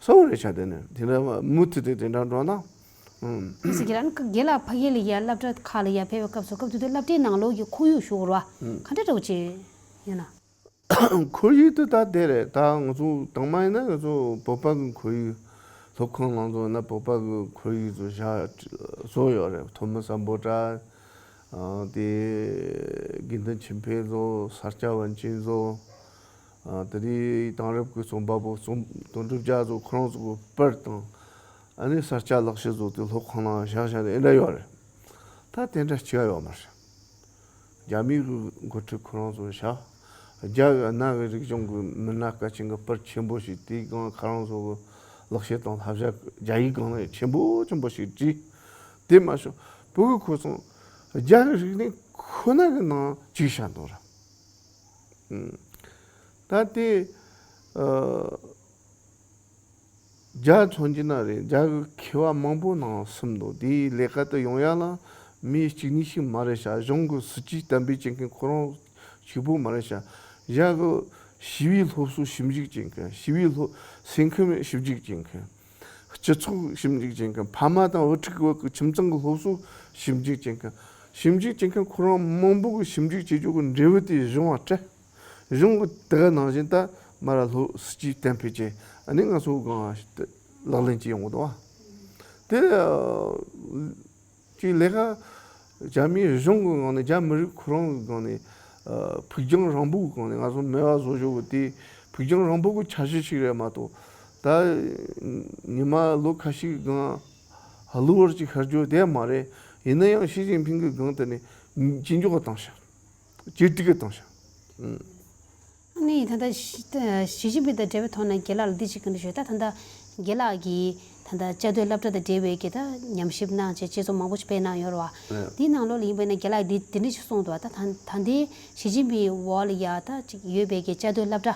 གསལ་བོ་རེད་ཤག་དེ་ནི་དེ་འདྲ་མུ་མཐུད་དེ་དེ་འདྲ་འགྲོ་ན། ཨུམ། ཨ་ཙི་རྒན་ལགས་ཁ་རྒན་ལགས་ཕ་གི་ལ་ཡ་སློབ་གྲྭ་ཁག་ལ་ཡ་ཕེབས་པའི་སྐབས་སུ་སྐབས་དེ་དུས་སློབ་གྲྭའི་ནང་ལོགས་ཀྱི་ཁོར་ཡུག་ཞུ་དགོས་རེད་བ། ཨུམ། ག་འདྲ་འདྲ་བོ་ཅིག་ཡིན་ན། ཁོར་ཡུག་དེ་ད་དེ་རེད། ད་ང་ཚོ་དང་མ་ཡིན་ན་ང་ཚོ་བོད་པ་གི་ཁོར་ཡུག་སློབ་ཁང་ནང་ཚོ་ཡིན་ན་བོད་པ་གི་ཁོར་ཡུག་ཚོ་བཞག་བཟོ་ཡོད་རེད། ཐོན་མི་སམ་བྷོ་ཊ། ཨ། དེ་དགེ་འདུན་ཆོས་འཕེལ་ཚོ། ས་སྐྱ་པཎ་ཆེན་ཚོ། ཨ། དེ་རིང་དེང་རབས་ཀྱི་རྩོམ་པ་པོ་རྩོམ་དོན་གྲུབ་རྒྱལ་ཚོ་ཁོ་རང་ཚོ་གི་པར་དང་། ཨ་ནི་ས་སྐྱ་ལག་ཤེས་ཚོ་དེ་སློབ་ཁང་ནང་བཞག་བཞག་ནས་ཨེ་འདྲ་ཡོད་རེད། ད་དེ་འདྲ་བྱེད་ཡ་ཡོད་མ་རེད། རྒྱ་མིའི་གི་འགོ་ཁྲིད་ཁོ་རང་ཚོ་བཞག་རྒྱ་གི་གནའ་གི་རིག་གཞུང་གི་མི་སྣ་སྐད་ཆེན་གི་པར་ཆེན་པོ་ཞིག་དེའི་སྒང་ཁོ་རང་ཚོ་གི་ལག་ཤེས་དང་བསླབ་བྱ་རྒྱ་ཡིག་སྒང་ནས་ཆེན་པོ་ཆེན་པོ་ཞིག་བྲིས། དེ་མ་ཟད་ཕྲུ་གུ་ཁོ་ཚོ་རྒྱ་གི་རིག་གནས་ཁོ་ན་གི་ནང་བཅུག་བཞག་འདུག་ར། ཨུམ། ད་དེ། ཨ། རྒྱ་མཚོན་གྱི་ན་རེད། རྒྱ་གི་མཁས་པ་མང་པོ་ནང་སིམ་འདུག་དེའི་ལས་ཀ་དེ་ཡོང་ཡ་ལ་མི་གཅིག་གཉིས་ཤིག་མ་རེད་ཤག་གཞུང་གི་སྲིད་ཇུས་གཏན་འབེབས་བྱེད་མཁན་ཁོ་རང་གཅིག་པུ་མ་རེད་ཤག་རྒྱ་གི་ཞི་བའི་སློབ་གསོ་ཞིབ་འཇུག་བྱེད་མཁན། ཞི་བའི་སློབ། སེམས་ཁམས་ཞིབ་འཇུག་བྱེད་མཁན། སྤྱི་ཚོགས་ཞིབ་འཇུག་བྱེད་མཁན། ཕ་མ་དང་བུ་ཕྲུག་གི་བར་གྱི་ཁྱིམ་ཚང་གི་སློབ་གསོ་ཞིབ་འཇུག་བྱེད་མཁན། ཞིབ་འཇུག་བྱེད་མཁན་ཁོ་རང་མང་པོ་གི་ཞིབ་འཇུག་བྱེད་རྒྱུ་གི་འབྲས་བུ་དེ་གཞུང་ལ་སྤྲད། གཞུང་གི་དེ་ག་ནང་བཞིན་ད་མ་ར་སློབ་སྲིད་ཇུས་གཏན་འབེབས་བྱས། ཨ་ནི་ང་ཚོ་གང་ལག་ལེན་བྱེད་ཡོང་གི་འདུག་བ། དེ་ཅིག་ལས་ཀ་རྒྱ་མིའི་གཞུང་གི་ངང་ནས། རྒྱ་མི་རིགས་ཁོ་རང་གི་སྒང་ནས། ཨ། ཕུགས་རྒྱང་རིང་པོའི་སྒང་ནས་ང་ཚོ་མེད་པ་བཟོ་ཆོག་གི་དེ་ཕུགས་རྒྱང་རིང་པོ་གི་འཆར་གཞི་ཞིག་རེད་མ་གཏོགས། ད་ཉི་མ་ལོ་ཁ་ཤས་སྒང་གློ་བུར་གྱི་ཤར་རྒྱུ་དེ་མ་རེད། ཡིན་ན་ཡང་ཞི་ཅིན་ཕིང་གི་སྒང་དེ་ནས་ཇེ་མགྱོགས་བཏང་ཤག་ཇེ་སྡུག་གི་བཏང་ཤག་ཨུམ། ཨ་ནི་ད་ལྟ་ཞི་ཞི་ཅིན་ཕིང་དང་འབྲེལ་བའི་ཐོག་ནས་རྒན་ལགས་ལ་འདི་ཞིག་གི་འདྲི་ཞུ། ད་ད་ལྟ་ རྒན་ལགས་ཀྱིས་ད་ལྟ་བཅའ་སྡོད་སློབ་གྲྭ་དང་འབྲེལ་བའི་གི་ད་ཉམས་ཞིབ་གནང་བྱས་དཔྱད་རྩོམ་མང་པོ་ཞིག་སྤེལ་གནང་ཡོད་རེད་བ། ཨེ། དེའི་ནང་ལོགས་ལ་ཡིན་པ་ཡིན་ན་རྒན་ལགས་འདི་འདི་འདྲ་ཞིག་གསུངས་འདུག་བ། ད་ད་ད་ལྟའི་ཞི་ཅིན་ཕིང་འོག་ལ་ཡ་ད་ཅིག་ཡོད་པའི་གི་བཅའ་སྡོད་སློབ་གྲྭ་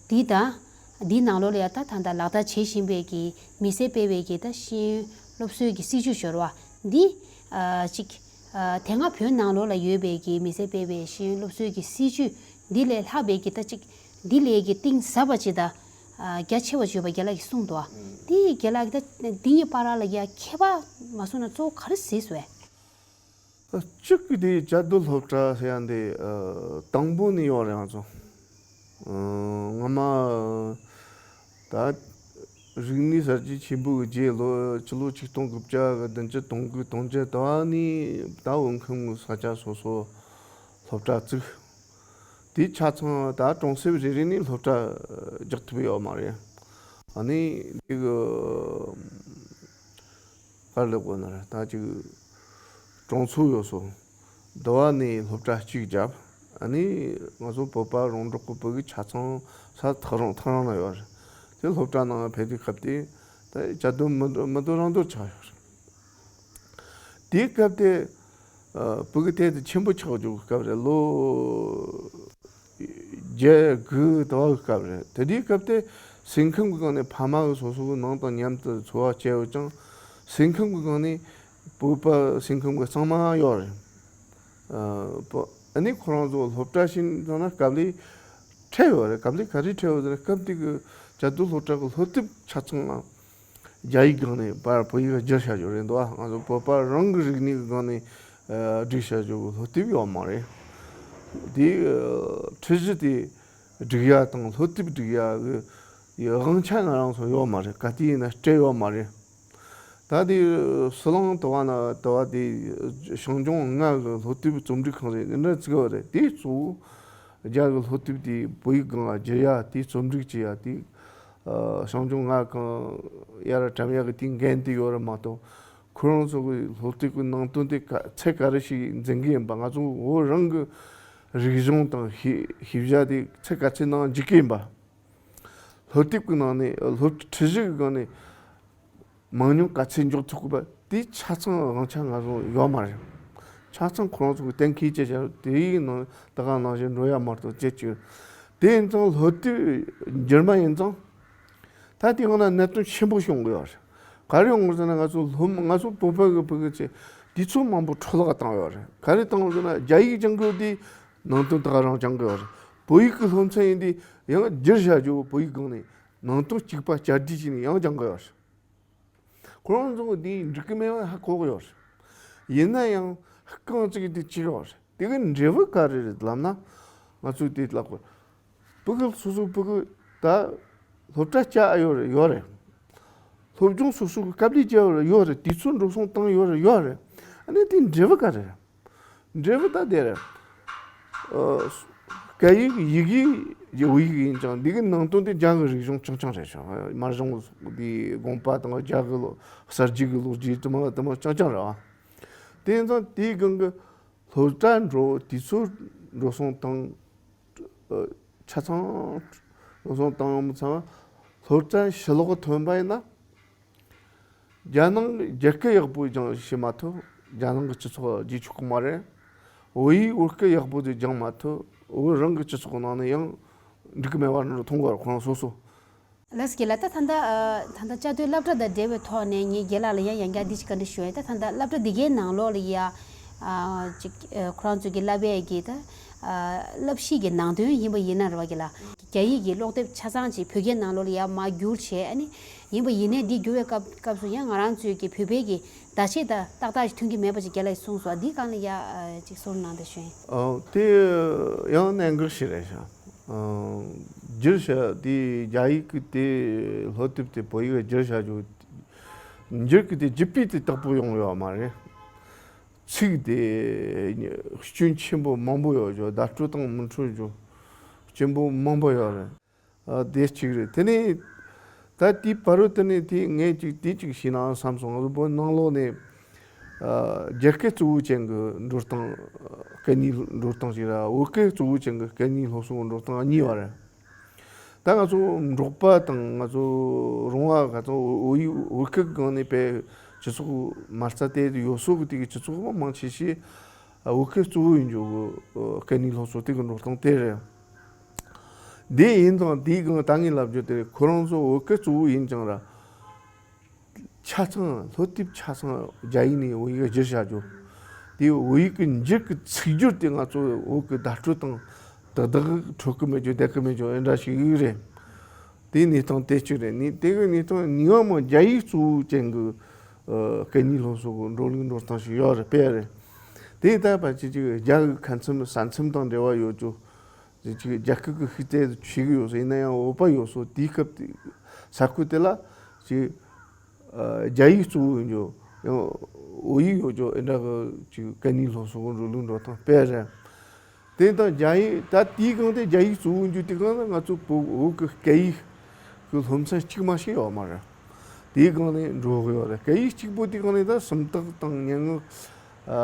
འདི་དང་། འདིའི་ནང་ལོགས་ལ་ཡ་ད་ད་ལྟ་ལག་བསྟར་བྱེད་བཞིན་པའི་གི་མི་སེར་སྤེལ་བའི་གི་ད་ཤེས་ཡོན་སློབ་གསོའི་གི་སྲིད་ཇུས་ཤོར་བ་འདི་ཨ་ཅིག་ཨ་དེ་སྔ་བོད་ནང་ལོགས་ལ་ཡོད་པའི་གི་མི་སེར་སྤེལ་བའི་ཤེས་ཡོན་སློབ་གསོའི་གི་སྲིད་ཇུས་འདི་ལས་ལྷག་པའི་གི་ད་ཅིག་འདི་ལས་གི་གཏིང་ཟབ་པ་ཅིག་དང་རྒྱ་ཆེ་བ་ཅིག་ཡོད་པ་རྒན་ལགས་ཀྱིས་གསུངས་འདུག་བ། འདི་རྒན་ལགས་ཀྱིས་ད་འདི་གཉིས་བར་ལ་ཡ་ཁྱད་པར་མ་གསུངས་ན་གཙོ་བོ་ག་རེ་གཟིགས་སོང་། གཅིག་གི་དེ་བཅའ་སྡོད་སློབ་གྲྭ་ཟེར་ཡ་འདི་ཨ་དང་པོ་ནས་ཡོད་རེད་ང་ཚོ། ཨ་སྔ་མ་ད་རིག་གནས་གསར་བརྗེ་ཆེན་པོའི་རྗེས་ལོ་ཕྱི་ལོ་ཆིག་སྟོང་དགུ་བརྒྱ་གི་བདུན་ཅུ་དོན་དགུ་དོན་བརྒྱད་དུ་བ་ནས་ད་བོད་ཁམས་ས་ཆ་སོ་སོ་སློབ་གྲྭ་བཙུགས། དེ་ཆ་ཚང་ད་གྲོང་གསེབ་རེ་རེ་ནས་སློབ་གྲྭ་རྒྱག་ཐུབ་ཡོད་མ་རེད། ཨ་ནི་འདི་གི་ག་རེ་ལབ་དགོས་ན་རེད། ད་ཅིག་གྲོང་ཚོ་ཡོད་སོང་། དུ་བ་ནས་སློབ་གྲྭ་གཅིག་བརྒྱབ། ཨ་ནི་ང་ཚོ་བོད་པ་རོང་འབྲོག་གི་བུ་གི་ཆ་ཚང་ས་ཐག་རིང་ཐག་རིང་ན་ཡོད་རེད། དེ་སློབ་གྲྭ་ནང་ཕེབས་དུས་སྐབས་དེ་ད་བཅའ་སྡོད་མི་འདུག་མི་འདུག་རང་འདུག་ཆགས་ཡོད་རེད། དེའི་སྐབས་དེ་ཨ་བུ་གི་དེ་དེ་ཆེན་པོ་ཆགས་འཇུག་གི་སྐབས་རེད། ལོ་བརྒྱད་དགུ་དུ་བ་གི་སྐབས་རེད། དེ་དུས་སྐབས་དེ་སེམས་ཁམས་ཀྱི་སྒང་ནས་ཕ་མ་གི་སོ་སོ་གི་ནང་དང་མཉམ་དུ་འཚོ་བ་སྐྱེལ་ཡོད་ཀྱང་སེམས་ཁམས་ཀྱི་སྒང་ནས་བོད་པ་སེམས་ཁམས་ཀྱི་གཙང་མ་ཡོད་རེད། ཨ་བོད་ཨ་ནི་ཁོ་རང་ཚོ་སློབ་གྲྭ་ཕྱིན་ཙང་ན་དཀའ་ལས་འཕྲད་ཡོད་རེད། དཀའ་ལས་ག་རེ་འཕྲད་ཡོད་ཟེར་ན་སྐབས་དེ་གི་བཅའ་སྡོད་སློབ་གྲྭ་གི་སློབ་དེབ་ཆ་ཚང་ང་རྒྱ་ཡིག་སྒང་ནས་པར་བོད་ཡིག་བསྒྱུར་བྱ་རྒྱུ་རེད་འདུག་ང་ཚོ་བོད་པ་རང་གི་རིག་གནས་ཀྱི་སྒང་ནས་ཨ་སྒྲིག་བྱ་རྒྱུ་གི་སློབ་དེབ་ཡོད་མ་རེད། དེ་ཨ་ཁྲིད་གཞི་དེ་སྒྲིག་ཡ་དང་སློབ་དེབ་སྒྲིག་ཡ་གི་དབང་ཆ་ང་རང་ཚོ་ཡོད་མ་རེད། ག་དུས་ཡིན་ན་སྤྲད་ཡོད་མ་རེད། ད་དེ་ཟི་ལིང་དུ་བ་ན་དུ་བ་དེ་ཞིང་ལྗོངས་ལྔ་གི་སློབ་དེབ་རྩོམ་སྒྲིག་ཁང་རེད། འདི་འདྲ་བཙུགས་པ་རེད། དེ་གཙོ་བོ་རྒྱ་གི་སློབ་དེབ་དེ་བོད་ཡིག་སྒང་ལ་བསྒྱུར་ཡ་དེ་རྩོམ་སྒྲིག་བྱེད་ཡ་དེ་ཨ་ཞིང་ལྗོངས་ལྔ་གང་ཡར་བཀྲམ་ཡ་གི་དེ་འགན་དེ་ཡོད་རེད་མ་གཏོགས། ཁོ་རང་ཚོ་གི་སློབ་དེབ་ཀྱི་ནང་དོན་དེ་ག་ཚད་ག་རེ་ཞིག་འཛིན་གི་ཡིན་པ། ང་ཚོ་བོད་རང་གི་རིག་གཞུང་དང་ཤེས་ཤེས་བྱ་དེ་ཚད་ག་ཚད་ནང་འཇུག་གི་ཡིན་པ། སློབ་དེབ་ཀྱི་ནང་ནས་སློབ་ཁྲིད་གཞི་གི་སྒང་ནས་མང་ཉུང་ག་ཚད་འཇོག་ཐུབ་དགོས་པ་དེ་ཆ་ཚང་དབང་ཆ་ང་ཚོ་ཡོད་མ་རེད། ཆ་ཚང་ཁོ་རང་ཚོ་གི་གཏན་འཁེལ་བྱས་བྱས་དེའི་ནང་ད་ག་ནང་བཞིན་འགྲོ་ཡ་མ་གཏོགས་བྱེད་ཀྱི་ཡོད། དེ་ཡིན་ཙང་སློབ་དེབ་འགྱུར་མ་ཡིན་ཙང་། ད་དེ་སྔོན་ན་གནད་དོན་ཆེན་པོ་བྱུང་གི་ཡོད་རེད། ག་རེ་ཡོང་གི་ཟེར་ན་ང་ཚོ་སློབ་ང་ཚོ་བོད་པ་གི་བུ་གི་ཚེ་དུས་ཚོད་མང་པོ་འཕྲོ་བརླག་བཏང་ཡོད་རེད། ག་རེ་བཏང་ཡོད་ཟེར་ན་རྒྱ་ཡིག་སྦྱང་གི་ཡོད་དེ་ནང་དོན་ད་ག་རང་སྦྱང་གི་ཡོད་རེད། བོད་ཡིག་གི་སློབ་ཚན་ཡིན་དེ་ཡང་བསྒྱུར་བྱ་རྒྱུ་བོད་ཡིག་སྒང་ནས་ནང་དོན་གཅིག་པ་བསྐྱར་ཟློས་བྱས་ནས་ཡང་སྦྱང་གི་ཡོད་རེད། ཁོ་རང་ཚོ་འདི་འགྲིག་གི་མེད་པ་ཧ་གོ་གི་ཡོད་རེད། ཡིན་ན་ཡང་རྐང་གཅིག་དེ་གཅིག་ཡོད་རེད། དེ་གི་འབྲས་བུ་ག་རེ་རེད་ལབ་ན། ང་ཚོས་དེ་ལབ་དགོས། བུ་གུ་སོ་སོ་བུ་གུ་ད་སློབ་གྲྭ་བསྐྱལ་ཡོད་རེད་ཡོད་རེད། སློབ་སྦྱོང་སོ་སོ་གི་དཀའ་ལས་བརྒྱབ་ཡོད་རེད་ཡོད་རེད། དུས་ཚོད་འགྲོ་སོང་བཏང་ཡོད་རེད་ཡོད་རེད། ཨ་ནི་དེ་འབྲས་བུ་ག་རེ་རེད། འབྲས་བུ་ད་དེ་རེད། ཨ་སྐད་ཡིག་ཡི་གེ་བོད་ཡིག་ཡིན་ཀྱང་འདི་གི་ནང་དོན་དེ་རྒྱ་གི་རིག་གཞུང་རྐྱང་རྐྱང་རེད་ཤག་དམར་གཞུང་གི་དགོངས་པ་དང་རྒྱ་གི་ལོ་གསར་བརྗེ་གི་ལོ་རྒྱུས་དུ་མ་དུ་མ་རྐྱང་རྐྱང་རེད་བ། དེ་ཡིན་ཙང་དེའི་སྒང་གི་སློབ་གྲྭ་འགྲོ་དུས་ཚོད་འགྲོ་སོང་བཏང་། ཨ་ཆ་ཚང་འགྲོ་སོང་བཏང་མི་ཚང་སློབ་གྲྭ་ཕྱི་ལོགས་ཐོན་པ་ཡིན་ན། རྒྱ་ནང་གི་རྒྱ་སྐད་ཡག་པོ་སྦྱང་ཤེས་མ་ཐུབ། རྒྱ་ནང་གི་སྤྱི་ཚོགས་རྗེས་ཆོག་གི་མ་རེད། བོད་ཡིག་བོད་སྐད་ཡག་པོ་དེ་སྦྱང་མ་ཐུབ། བོད་རང་གི་སྤྱི་ཚོགས་ནང་ནས་ཡང་འགྲིག་གི་མེད་པ་འདྲ་མཐོང་གི་ཡོད་རེད་ཁོ་རང་སོ་སོ། ལགས་སོ་རྒན་ལགས། ད་ད་ལྟ་ཨ་ད་ལྟ་བཅའ་སྡོད་སློབ་གྲྭ་དང་འབྲེལ་བའི་ཐོག་ནས་ངས་རྒན་ལགས་ལ་ཡང་ཡང་བསྐྱར་འདི་ཞིག་བཀའ་འདྲི་ཞུ་ཡ་ཡིན། ད་ད་ལྟ་སློབ་གྲྭ་འདི་གའི་ནང་ལོགས་ལ་ཡ་ཨ་ཅིག་ཨ་ཁོ་རང་ཚོ་གི་བསླབ་པའི་གི་ད་ཨ་བསླབ་གཞི་གི་ནང་དོན་ཡིན་པ་ཡིན་ན་རེད་བ་རྒན་ལགས། རྒྱ་ཡིག་གི་ཀློག་དེབ་ཆ་ཚང་ཅིག་བོད་སྐད་ནང་ལོགས་ལ་ཡ་མར་བསྒྱུར་བྱས། ཨ་ནི་ཡིན་པ་ཡིན་ནའི་འདི་བསྒྱུར་བའི་སྐབས་སྐབས་སུ་ཡང་ང་རང་ཚོའི་གི་བོད་པའི་གི་བརྡ་ཆད་དང་ཏག་ཏག་ཞིག་ཐོན་གྱི་མེད་པ་ཅིག་རྒན་ལགས་ཀྱིས་གསུངས་སོང་། འདིའི་སྒང་ལ་ཡ་ཨ་ཅིག་གསུང་རོགས་གནང་དང་ཞུ་ཡིན། ཨ་དེ་ཡང་གནད་འགག་ཞིག་རེད་ཤག་ཨ་བསྒྱུར་བྱ་དེ་རྒྱ་ཡིག་གི་དེ་སློབ་དེབ་དེ་བོད་ཡིག་བསྒྱུར་བྱ་རྒྱུ་འགྱུར་གི་དེ་བརྒྱུད་པའི་དེ་དག་པོ་ཡོང་ཡོད་མ་རེད། ཚིག་དེ་སྐྱོན་ཆེན་པོ་མང་པོ་ཡོད་རྒྱུ། བརྡ་སྤྲོད་སྟངས་མི་འཕྲོད་རྒྱུ་སྐྱོན་པོ་མང་པོ་ཡོད་རེད། ཨ་དེ་གཅིག་རེད། དེ་ནས་ད་དེའི་བར་དུ་དེ་ནས་དེ་ངས་ཅིག་དེ་ཅིག་ཤེས་ན་བསམ་སོང་། ང་ཚོ་བོད་ནང་ལོགས་ནས་ཨ་རྒྱ་སྐད་གཙོ་བོ་ཅན་གྱི་འགྲོ་སྟངས་སྐད་གཉིས་འགྲོ་སྟངས་ཤིག་ར་བོད་སྐད་གཙོ་བོ་ཅན་གྱི་སྐད་གཉིས་སློབ་གསོ་གི་འགྲོ་སྟངས་གཉིས་པ་རེད། ད་ང་ཚོ་འབྲོག་པ་དང་ང་ཚོ་རོང་བ་ང་ཚོ་བོད་ཡིག་བོད་སྐད་སྒང་ནས་དཔེ་སྤྱི་ཚོགས་མ་རྩ་དེ་ཡོད་སོ་གི་དེ་གི་སྤྱི་ཚོགས་མང་ཆེ་ཤོས་བོད་སྐད་གཙོ་བོ་ཡིན་རྒྱུ་གི་སྐད་གཉིས་སློབ་གསོ་དེ་གི་འགྲོ་སྟངས་དེ་རེད། དེ་ཡིན་ཙང་དེའི་སྒང་ད་ངས་ལབ་རྒྱུ་དེ་ཁོ་རང་ཚོ་བོད་སྐད་གཙོ་བོ་ཡིན་ཀྱང་ར། ཆ་ཚང་སློབ་དེབ་ཆ་ཚང་རྒྱ་ཡིག་ནས་བོད་ཡིག་བསྒྱུར་བྱ་རྒྱུ། དེ་བོད་ཡིག་གི་འགྱུར་གྱི་ཚིག་སྦྱོར་དེ་ང་ཚོ་བོད་ཀྱི་བརྡ་སྤྲོད་དང་ཏག་ཏག་འཕྲོད་ཀྱི་མེད་རྒྱུ་བསྡད་ཀྱི་མེད་རྒྱུ་ཨེ་འདྲ་ཞིག་རེད། དེའི་གནས་སྟངས་དེ་གཅིག་རེད། ནི་དེ་གི་གནས་སྟངས་གཉིས་པ་མོ་རྒྱ་ཡིག་གཙོ་བོ་ཅན་གྱི་ཨ་སྐད་གཉིས་སློབ་གསོ་གི་འགྲོ་ལུགས་འགྲོ་སྟངས་ཤིག་ཡོད་རེད་དཔེ་རེད། དེ་ལྟ་བ་ཅིག་ཅིག་རྒྱ་གི་ཁ་མཚམས་ས་མཚམས་དང་འབྲེལ་བ་ཡོད་རྒྱུ། ཅིག་རྒྱ་སྐད་ཀྱི་ཤུགས་དེ་ཆེ་གི་ཡོད་སོ་ཡིན་ན་ཡང་བོད་པ་ཡོད་སོ་དེའི་སྐབས་དེ་ས་ཁུལ་དེ་ལ་ཅིག་ཨ་རྒྱ་ཡིག་གཙོ་བོ་ཡིན་རྒྱུ་ཡང་བོད་ཡིག་ཡོད་རྒྱུ་ཨེ་འདྲ་གི་ཅིག་སྐད་གཉིས་སློབ་གསོ་གི་འགྲོ་ལུགས་འགྲོ་སྟངས་དཔེ་རེད། དེ་དང་རྒྱ་ཡིག་ད་དེའི་སྒང་དེ་རྒྱ་ཡིག་གཙོ་བོ་ཡིན་རྒྱུ་དེ་སྒང་ལ་ང་ཚོ་བོད་བོད་ཀྱི་སྐད་ཡིག་གི་སློབ་ཚན་གཅིག་མ་ཞིག་ཡོད་མ་རེད། དེའི་སྒང་ནས་འགྲོ་གི་ཡོད་རེད། སྐད་ཡིག་གཅིག་པོ་དེའི་སྒང་ནས་ད་སུམ་རྟགས་དང་སྙན་ངག་ཨ་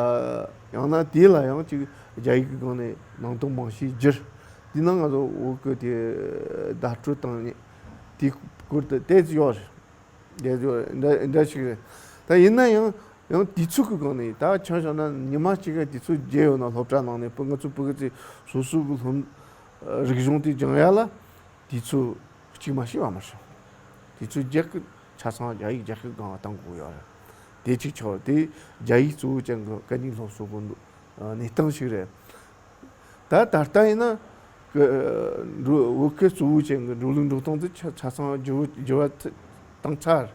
ཡང་ན་དེ་ལ་ཡང་ཅིག་རྒྱ་ཡིག་གི་སྒང་ནས་ནང་དོན་མང་ཤོས་བསྒྱུར། དེས་ན་ང་ཚོ་བོད་ཀྱི་དེ་བརྡ་སྤྲོད་དང་དེའི་སྐོར་དུ་ཏོག་ཙམ་ཡོད་རེད། དེ་ཚོ་འདྲ་འདྲ་ཞིག་རེད། ད་ཡིན་ན་ཡང་ཡང་དུས་ཚོད་ཀྱི་སྒང་ནས་ད་ཆ་བཞག་ན་ཉི་མ་གཅིག་ག་དུས་ཚོད་བརྒྱད་ཡོད་ན་སློབ་གྲྭ་ནང་ནས་བུ་ང་ཚོ་བོད་ཀྱི་ཚེ་སོ་སོ་གི་སློབ་རིག་གཞུང་དེ་སྦྱང་ཡ་ལ་དུས་ཚོད་གཅིག་མ་ཞིག་ཡོད་མ་རེད། དུས་ཚོད་བརྒྱད་ཀྱི་ཆ་ཚང་རྒྱ་ཡིག་རྒྱ་སྐད་སྒང་བཏང་དགོས་ཡོད་རེད། དེ་གཅིག་ཆགས་དེ་རྒྱ་ཡིག་གཙོ་བོ་ཅན་གྱི་སྐད་གཉིས་སློབ་གསོ་གི་གནས་སྟངས་ཤིག་རེད། ད་ད་ལྟ་ཡིན་ན་ཀི་འགྲོ་བོད་སྐད་གཙོ་བོ་ཅན་གྱི་འགྲོ་ལུགས་འགྲོ་སྟངས་དེ་ཆ་ཆ་ཚང་འགྱུར་བ་འགྱུར་བ་བཏང་ཚར།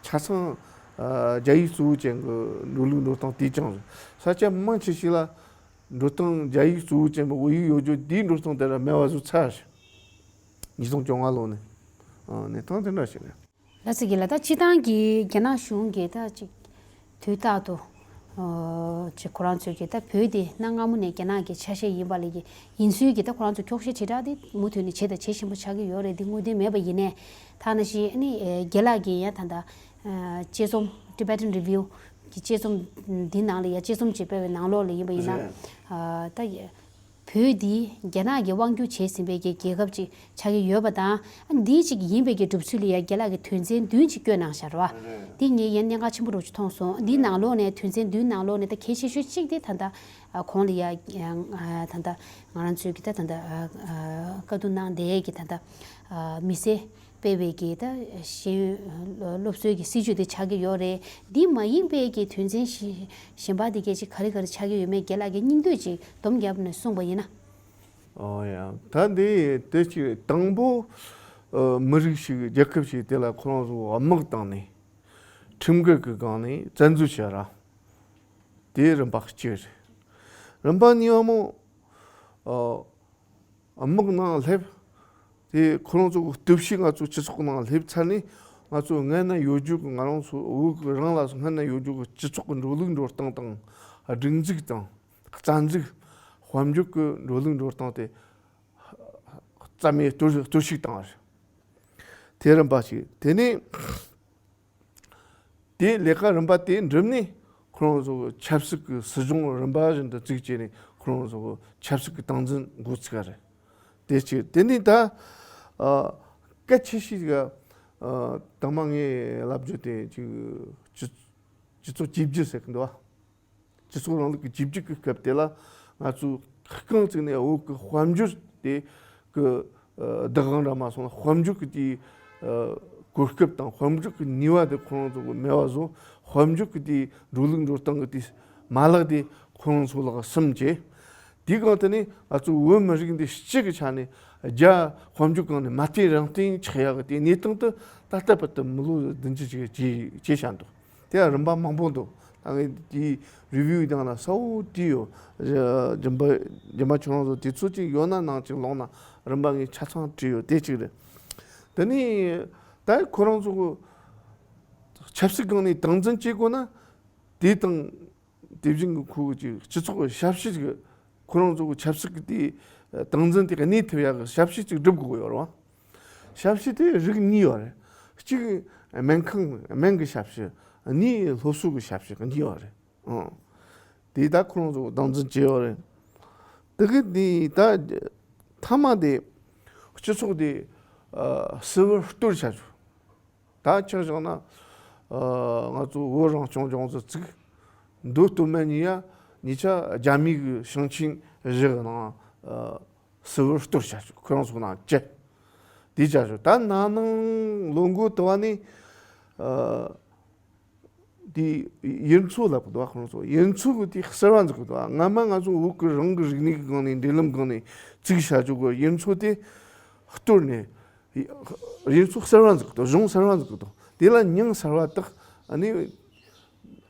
ཆ་ཚང་ཨ་རྒྱ་ཡིག་གཙོ་བོ་ཅན་གྱི་འགྲོ་ལུགས་འགྲོ་སྟངས་དེ་ཀྱང་རེད། ས་ཆ་མང་ཆེ་ཞིག་ལ་འགྲོ་སྟངས་རྒྱ་ཡིག་གཙོ་བོ་ཅན་པའི་བོད་ཡིག་ཡོད་རྒྱུ་དེའི་འགྲོ་སྟངས་དེ་ལ་མེད་པ་བཟོ་ཚར། ཉིས་སྟོང་བཅོ་ལྔ་ལོ་ནས་ཨ་གནས་སྟངས་དེ་འདྲ་ཞིག་རེད། ལགས་སོ་རྒན་ལགས། ད་སྤྱིར་བཏང་གི་རྒྱ་ནག་གཞུང་གིས་ད་ཅིག་དུས་རྟག་ཏུ་ཨ་ཅིག་ཁོ་རང་ཚོས་ཀྱི་ད་བོད་དེ་གནའ་སྔ་མོ་ནས་རྒྱ་ནག་གི་ཆ་ཤས་ཡིན་པ་ལས་ཀྱི་ཡིན་ཚུལ་གྱི་ད་ཁོ་རང་ཚོ་འཁྱོག་བཤད་དྲིལ་བསྒྲགས་དེ་མུ་མཐུད་ནས་བྱས་དང་བྱེད་བཞིན་པ་ཆགས་ཀྱི་ཡོད་རེད། འདི་དངོས་བདེན་མེད་པ་ཡིན་ནའི་ད་ནང་བཞིན་ཨ་ནི་ཨ་རྒན་ལགས་ཀྱིས་ཡང་ད་ལྟ་ཨ་དཔྱད་རྩོམ་Tibetan Review་གི་དཔྱད་རྩོམ་འདི་ནང་ལ་ཡང་དཔྱད་རྩོམ་ཅིག་སྤེལ་བའི་ནང་ལོགས་ལ་ཡིན་པ་ཡིན་ན་རེད། ཨ་ད་བོད་འདི་རྒྱ་ནག་གིས་དབང་བསྒྱུར་བྱས་ཟིན་པའི་གི་རྒྱལ་ཁབ་ཅིག་ཆགས་ཀྱི་ཡོད་པ་དང་། ཨ་འདི་ཅིག་ཡིན་པའི་གི་གྲུབ་ཚུལ་ལ་ཡང་རྒན་ལགས་ཀྱིས་དོན་ཚན་བདུན་ཅིག་བཀོད་གནང་བཞག་རེད་བ། རེད། འདི་ངས་ཡང་གནད་འགག་ཆེན་པོ་འདྲ་ཅིག་མཐོང་སོང་། འདིའི་ནང་ལོགས་ནས་དོན་ཚན་བདུན་ནང་ལོགས་ནས་ད་གལ་ཆེ་ཤོས་གཅིག་དེ་ད་ལྟ་ཨ་གོང་ལ་ཡང་ཨ་ད་ལྟ་ང་རང་ཚོའི་གི་ད་ད་ལྟ་ཨ་ཨ་བཀའ་བསྡུར་གནང་བསྡད་ཀྱི་ད་ལྟ་ཨ་མི་སེར་སྤེལ་བའི་གི་ད་ཤེས་ཡོན་སློབ་གསོའི་གི་སྲིད་ཇུས་དེ་ཆགས་ཀྱི་ཡོད་རེད། འདི་མ་ཡིན་པའི་གི་དོན་ཚན་གཞན་པ་དེ་གས་ཅིག་ག་རེ་ག་རེ་ཆགས་ཀྱི་ཡོད་མེད་རྒན་ལགས་ཀྱིས་སྙིང་བསྡུས་ཅིག་སྡོམ་རྒྱབ་ནས་གསུངས་པ་ཡིན་ན། ཨོ་ཡ། ད་འདི་དེ་ཅིག་དང་པོ་ཨ་མི་རིགས་ཤིག་རྒྱལ་ཁབ་ཞིག་དེ་ལ་ཁོ་རང་ཚོ་དམག་བཏང་ནས་ཁྲིམས་འགལ་གྱི་སྒང་ནས་བཙན་འཛུལ་བྱས་ར། དེ་རིམ་པ་གཅིག་རེད། རིམ་པ་གཉིས་པ་མོ་ཨ་དམག་ནང་སླེབས། དེ་ཁོ་རང་ཚོ་གི་སྟོབས་ཤུགས་ང་ཚོ་སྤྱི་ཚོགས་ནང་སླེབས་ཚར་ནས་ང་ཚོ་སྔོན་ན་ཡོད་རྒྱུ་གི་ང་རང་ཚོ་བོད་གི་རང་ལ་སྔོན་ན་ཡོད་རྒྱུ་གི་སྤྱི་ཚོགས་གི་འགྲོ་ལུགས་འགྲོ་སྟངས་དང་། སྒྲིག་འཛུགས་དང་། རྩ་འཛུགས། དཔལ་འབྱོར་གི་འགྲོ་ལུགས་འགྲོ་སྟངས་དེ་རྩ་མེད་གཏོར་གཏོར་བཤིག་བཏང་བ་རེད། དེ་རིམ་པ་ཞིག་དེ་ནས། དེའི་ལས་ཀ་རིམ་པ་དེ་འགྲུབ་ནས་ཁོ་རང་ཚོ་ཆབ་སྲིད་ཀྱི་སྲིད་གཞུང་རིམ་པ་བཞིན་དུ་བཙུགས་བྱས་ནས་ཁོ་རང་ཚོ་ཆབ་སྲིད་ཀྱི་སྟངས་འཛིན་འགོ་ཚུགས་པ་རེད། དེ་གཅིག་དེ་ནས་ད་ཨ་གལ་ཆེ་ཤོས་ཀྱི་ཨ་དང་མ་ངས་ལབ་རྒྱུ་དེ་ཅིག་སྤྱི་སྤྱི་ཚོགས་བཅོས་བསྒྱུར་ཟེར་གི་འདུག་བ། སྤྱི་ཚོགས་རིང་ལུགས་ཀྱི་བཅོས་བསྒྱུར་གྱི་སྐབས་དེ་ལ་ང་ཚོས་རྐང་བཙུགས་ནས་བོད་ཀྱི་དཔལ་འབྱོར་དེ་གི་ཨ་བདག་དབང་ར་མ་སོང་ན་དཔལ་འབྱོར་གྱི་དེའི་ཨ་གོ་སྐབས་དང་དཔལ་འབྱོར་གྱི་ནུས་པ་དེ་ཁོ་རང་ཚོ་གི་མེད་པ་བཟོ། དཔལ་འབྱོར་གྱི་དེའི་འགྲོ་ལུགས་འགྲོ་སྟངས་ཀྱི་དེའི་མ་ལག་དེ་ཁོ་རང་ཚོ་ལ་སིམ་བྱས། དེའི་སྒང་དེ་ནས་ང་ཚོ་བོད་མི་རིགས་འདི་སྤྱི་གི་ཆ་ནས་རྒྱ་དཔལ་འབྱོར་སྒང་ནས་མ་བརྟེན་རང་བརྟེན་ཆགས་ཡག་གི་དེའི་གནས་སྟངས་དེ་ད་ལྟ་བར་དུ་མི་ལོ་བདུན་ཅུ་ཅིག་བྱས་བྱས་བཞག་འདུག་དེ་ཡང་རིམ་པ་མང་པོ་འདུག་ད་ངས་དེའི་རི་བིའུ་དང་ལ་གསལ་བོ་བྲིས་ཡོད། རྒྱུན་པ་རྒྱུན་པ་ཁྱོད་རང་ཚོ་དུས་ཚོད་ཅིག་ཡོད་ན་ནང་ཅིག་ལོག་ན་རིམ་པ་ངས་ཆ་ཚང་བྲིས་ཡོད། དེ་གཅིག་རེད། དེ་ནས་ད་ཁོ་རང་ཚོ་གི་ཆབ་སྲིད་སྒང་ནས་སྟངས་འཛིན་བྱེད་དགོས་ན་དེ་དང་དེ་བཞིན་གྱི་ཁོ་གི་སྤྱི་ཚོགས་ཀྱི་ཞབས་ཕྱི་ཅིག་ཁོ་རང་ཚོ་གི་ཆབ་སྲིད་ཀྱི་དེ་སྟངས་འཛིན་དེ་གནས་ཐུབ་ཡག་གི་ཞབས་ཕྱི་ཅིག་སྒྲུབ་དགོས་ཡོད་རེད་བ། ཞབས་ཕྱི་དེ་རིགས་གཉིས་ཡོད་རེད། གཅིག་སྨན་ཁང་སྨན་གྱི་ཞབས་ཕྱི། གཉིས་སློབ་གསོ་གི་ཞབས་ཕྱི་གཉིས་ཡོད་རེད། ཨང་། དེ་ད་ཁོ་རང་ཚོ་སྟངས་འཛིན་བྱས་ཡོད་རེད། དེ་གི་དེ་ད་མཐའ་མ་དེ་སྤྱི་ཚོགས་དེ་ ཨ་སིལ་བུར་གཏོར་བྱ་རྒྱུ། ད་ཆ་བཞག་ན་ཨ་ང་ཚོ་བོད་རང་སྐྱོང་ལྗོངས་སུ་བཙུགས། མདོ་སྟོད་སྨད་གཉིས་ཡ་གཉིས་ཆ་རྒྱ་མི་གི་ཞིང་ཆེན་བཞི་གི་ནང་ཨ་སིལ་བུར་གཏོར་བྱ་རྒྱུ། ཁོ་རང་ཚོ་ནང་བཅད། དེ་བྱ་རྒྱུ། ད་ན་ནིང་ལོ་འགོ་དུ་བ་ནས་ཨ་དེ་ཡུལ་ཚོ་ལབ་གི་འདུག་བ། ཁོ་རང་ཚོ་ཡུལ་ཚོ་གི་དེ་གསར་བ་འཛུགས་གི་འདུག་བ། སྔ་མ་ང་ཚོ་བོད་གི་རང་གི་རིག་གནས་ཀྱི་སྒང་ནས་འབྲེལ་ལམ་སྒང་ནས་བཙུགས་བྱ་རྒྱུ་གི་ཡུལ་ཚོ་དེ་གཏོར་ནས་ཡུལ་ཚོ་གསར་བ་འཛུགས་གི་འདུག་གཞུང་གསར་བ་འཛུགས་གི་འདུག་དེ་ལ་མྱིང་གསར་བ་བཏགས། ཨ་ནི་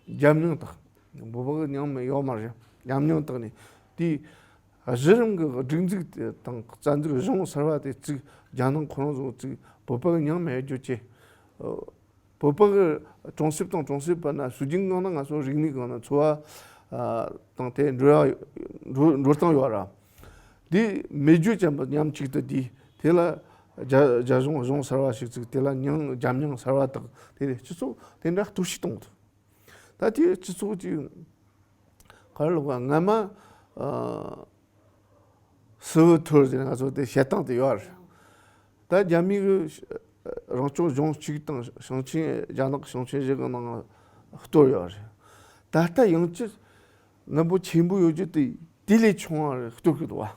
རྒྱ་མྱིང་བཏགས། བོད་པ་གི་མྱིང་མི་ཡོད་མ་རེད། རྒྱ་མྱིང་བཏགས་ནས་དེ་གཞི་རིམ་གྱི་སྒྲིག་འཛུགས་དེ་དང་རྩ་འཛུགས་གཞུང་གསར་བ་དེ་བཙུགས། རྒྱ་ནག་ཁོ་རང་ཚོ་བཙུགས། བོད་པ་གི་མྱིང་མེད་རྒྱུ་བཅས། བོད་པ་གི་གྲོང་གསེབ་དང་གྲོང་གསེབ་བར་ན་སྲོལ་རྒྱུན་སྒང་ན་ང་ཚོ་རིག་གནས་སྒང་ན་འཚོ་བ་དང་དེ་འགྲོ་ཡ་འགྲོ་འགྲོ་སྟངས་ཡོད་ར། དེ་མེད་རྒྱུ་ཅན་པ་མཉམ་གཅིག་ཏུ་དེ་དེ་ལ་རྒྱ་རྒྱ་གཞུང་གཞུང་གསར་བ་ཞིག་བཙུགས། དེ་ལ་མྱིང་རྒྱ་མྱིང་གསར་བ་བཏགས། དེ་ལས་སྤྱི་ཚོགས་དེ་འདྲ་གཏོར་བཤིག་གཏོང་གི་འདུག་ད་དེའི་སྤྱི་ཚོགས་ཀྱི་ག་རེ་ལབ་དགོས། སྔ་མ་ཨ་སིལ་བུར་གཏོར་ཟེར་ང་ཚོ་དེ་བཤད་སྟངས་དེ་ཡོད་རེད། ད་རྒྱ་མི་གི་རང་སྐྱོང་ལྗོངས་གཅིག་དང་ཞིང་ཆེན་རྒྱ་ནག་ཞིང་ཆེན་བཞི་གི་ནང་གཏོར་ཡོད་རེད། ད་ལྟ་ཡང་ཅི་རྣམ་པོ་ཆེན་པོ་ཡོད་རྒྱུ་དེ་དེ་ལས་ཆུང་བ་རེད། གཏོར་གི་འདུག་བ།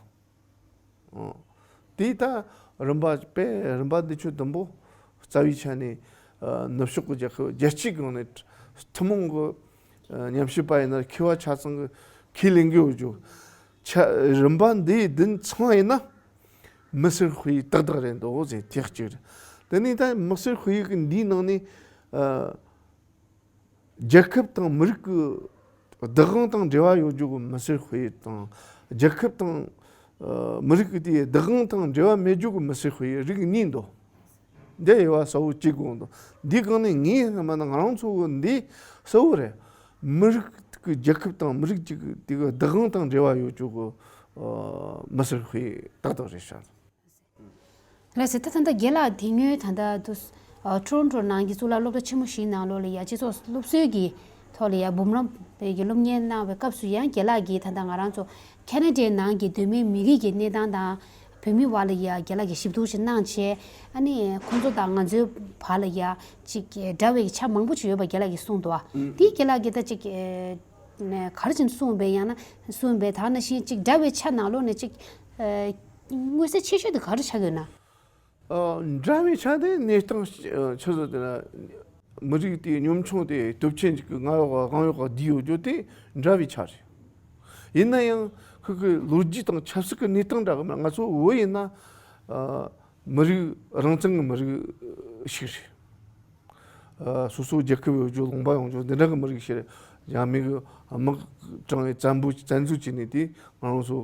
ཨོ། དེ་ད་རིམ་པ་དཔེ་རིམ་པ་འདི་ཆོ་དུམ་བུ་རྩ་བའི་ཆ་ནས་ཨ་ནུབ་ཕྱོགས་ཀྱི་རྒྱལ་ཁབ་རྒྱལ་སྤྱིའི་སྒང་ནས་ཐུན་མོང་གི་ཨ་ཉམས་ཞིབ་པ་ཡིན་ན་མཁས་པ་ཆ་ཚང་གི་ཁས་ལེན་གྱི་ཡོད་རྒྱུ། ཆ་རིམ་པ་འདིའི་བདུན་ཚང་ཡིན་ན་མི་སེར་དཔེ་ཡིག་ཏག་ཏག་རེད་འདུག་ཟེར། དེ་གཅིག་རེད། དེ་ནས་ད་མི་སེར་དཔེ་ཡིག་གི་འདིའི་ནང་ནས་ཨ། རྒྱལ་ཁབ་དང་མི་རིགས་ཀྱི་བདག་དབང་དང་འབྲེལ་བ་ཡོད་རྒྱུ་གི་མི་སེར་དཔེ་ཡིག་དང་། རྒྱལ་ཁབ་དང་ཨ་མི་རིགས་ཀྱི་དེའི་བདག་དབང་དང་འབྲེལ་བ་མེད་རྒྱུ་གི་མི་སེར་དཔེ་ཡིག་རིགས་གཉིས་འདུག་འདི་དབྱེ་བ་གསལ་བོ་གཅིག་དགོངས་འདུག་འདི་གང་ནས་ངས་ཧ་མ་ན་ང་རང་ཚོ་གི་འདི་གསལ་བོ་རེད། མི་རིགས་ཀྱི་རྒྱལ་ཁབ་དང་མི་རིགས་ཀྱི་དེ་གི་བདག་དབང་དང་འབྲེལ་བ་ཡོད་རྒྱུ་གི་ཨ་མི་སེར་དཔེ་ཡིག་ཏག་ཏག་རེད་ཤག་ལགས་སོ། ད་ད་ལྟ་རྒན་ལགས་དེ་སྔོན་ད་ལྟ་དུ་ཨ་ཊོ་རོན་ཊོ་ནང་གི་གཙུག་ལག་སློབ་གྲྭ་ཆེན་མོ་བཞིའི་ནང་ལོགས་ལ་ཡ་སྤྱི་ཚོགས་སློབ་གསོའི་གི་ཐོག་ལ་ཡ་འབུམ་རམས་པའི་གི་སློབ་གཉེར་གནང་བའི་སྐབས་སུ་ཡང་རྒན་ལགས་ཀྱིས་ད་ལྟ་ང་རང་ཚོ་ཁ་ན་ཌའི་ནང་གི་གདོད་མའི་མི་རིགས་ཀྱི་གནས་སྟངས་དང་བོད་མི་བར་ལ་ཡ་རྒན་ལགས་ཀྱིས་ཞིབ་འཇུག་ཅིག་གནང་བྱས། ཨ་ནི་ཁོང་ཚོ་དང་ང་ཚོའི་བར་ལ་ཡ་ཅིག་འདྲ་བའི་ཆ་མང་པོ་ཅིག་ཡོད་པ་རྒན་ལགས་ཀྱིས་གསུངས་འདུག་ཨ་དེ་རྒན་ལགས་ཀྱིས་ད་ཅིག་ག་རེ་བྱས་ནས་གསུངས་པས། ཡང་ན་གསུངས་པས་ད་ནང་བཞིན་ཅིག་འདྲ་བའི་ཆ་ནང་ལོགས་ནས་ཅིག་མངོན་གསལ་ཆེ་ཤོས་དེ་ག་རེ་ཆགས་ཡོད་ན། ཨ་འདྲ་བའི་ཆ་དེ་གནས་སྟངས་ཆི་ཟེར་དེ་ན་མི་རིགས་དེ་གཉོམ་ཆུང་དེ་སྟོབས་ཆེན་ཅིག་གི་ང་ཡོག་ག་གང་ཡོག་ག་བསྡུས་ཡོད་རྒྱུ་དེ་འདྲ་བའི་ཆ་རེད། ཡིན་ན་ཡང་ཁོ་གི་ལོ་རྒྱུས་དང་ཆབ་སྲིད་ཀྱི་གནས་སྟངས་འདྲ་གི་མ་རེད། ང་ཚོ་བོད་ཡིན་ན་ཨ་མི་རིགས་རང་བཙན་གྱི་མི་རིགས་ཤིག་རེད། ཨ་སོ་སོ་རྒྱལ་ཁབ་ཡོད་རྒྱུ་ལུང་པ་ཡོང་རྒྱུ་འདི་འདྲ་གི་མི་རིགས་ཤིག་རེད། རྒྱ་མི་གི་དམག་དྲངས་ནས་བཙན་པོ་བཙན་འཛུལ་བྱས་ནས་དེ་ང་རང་ཚོ་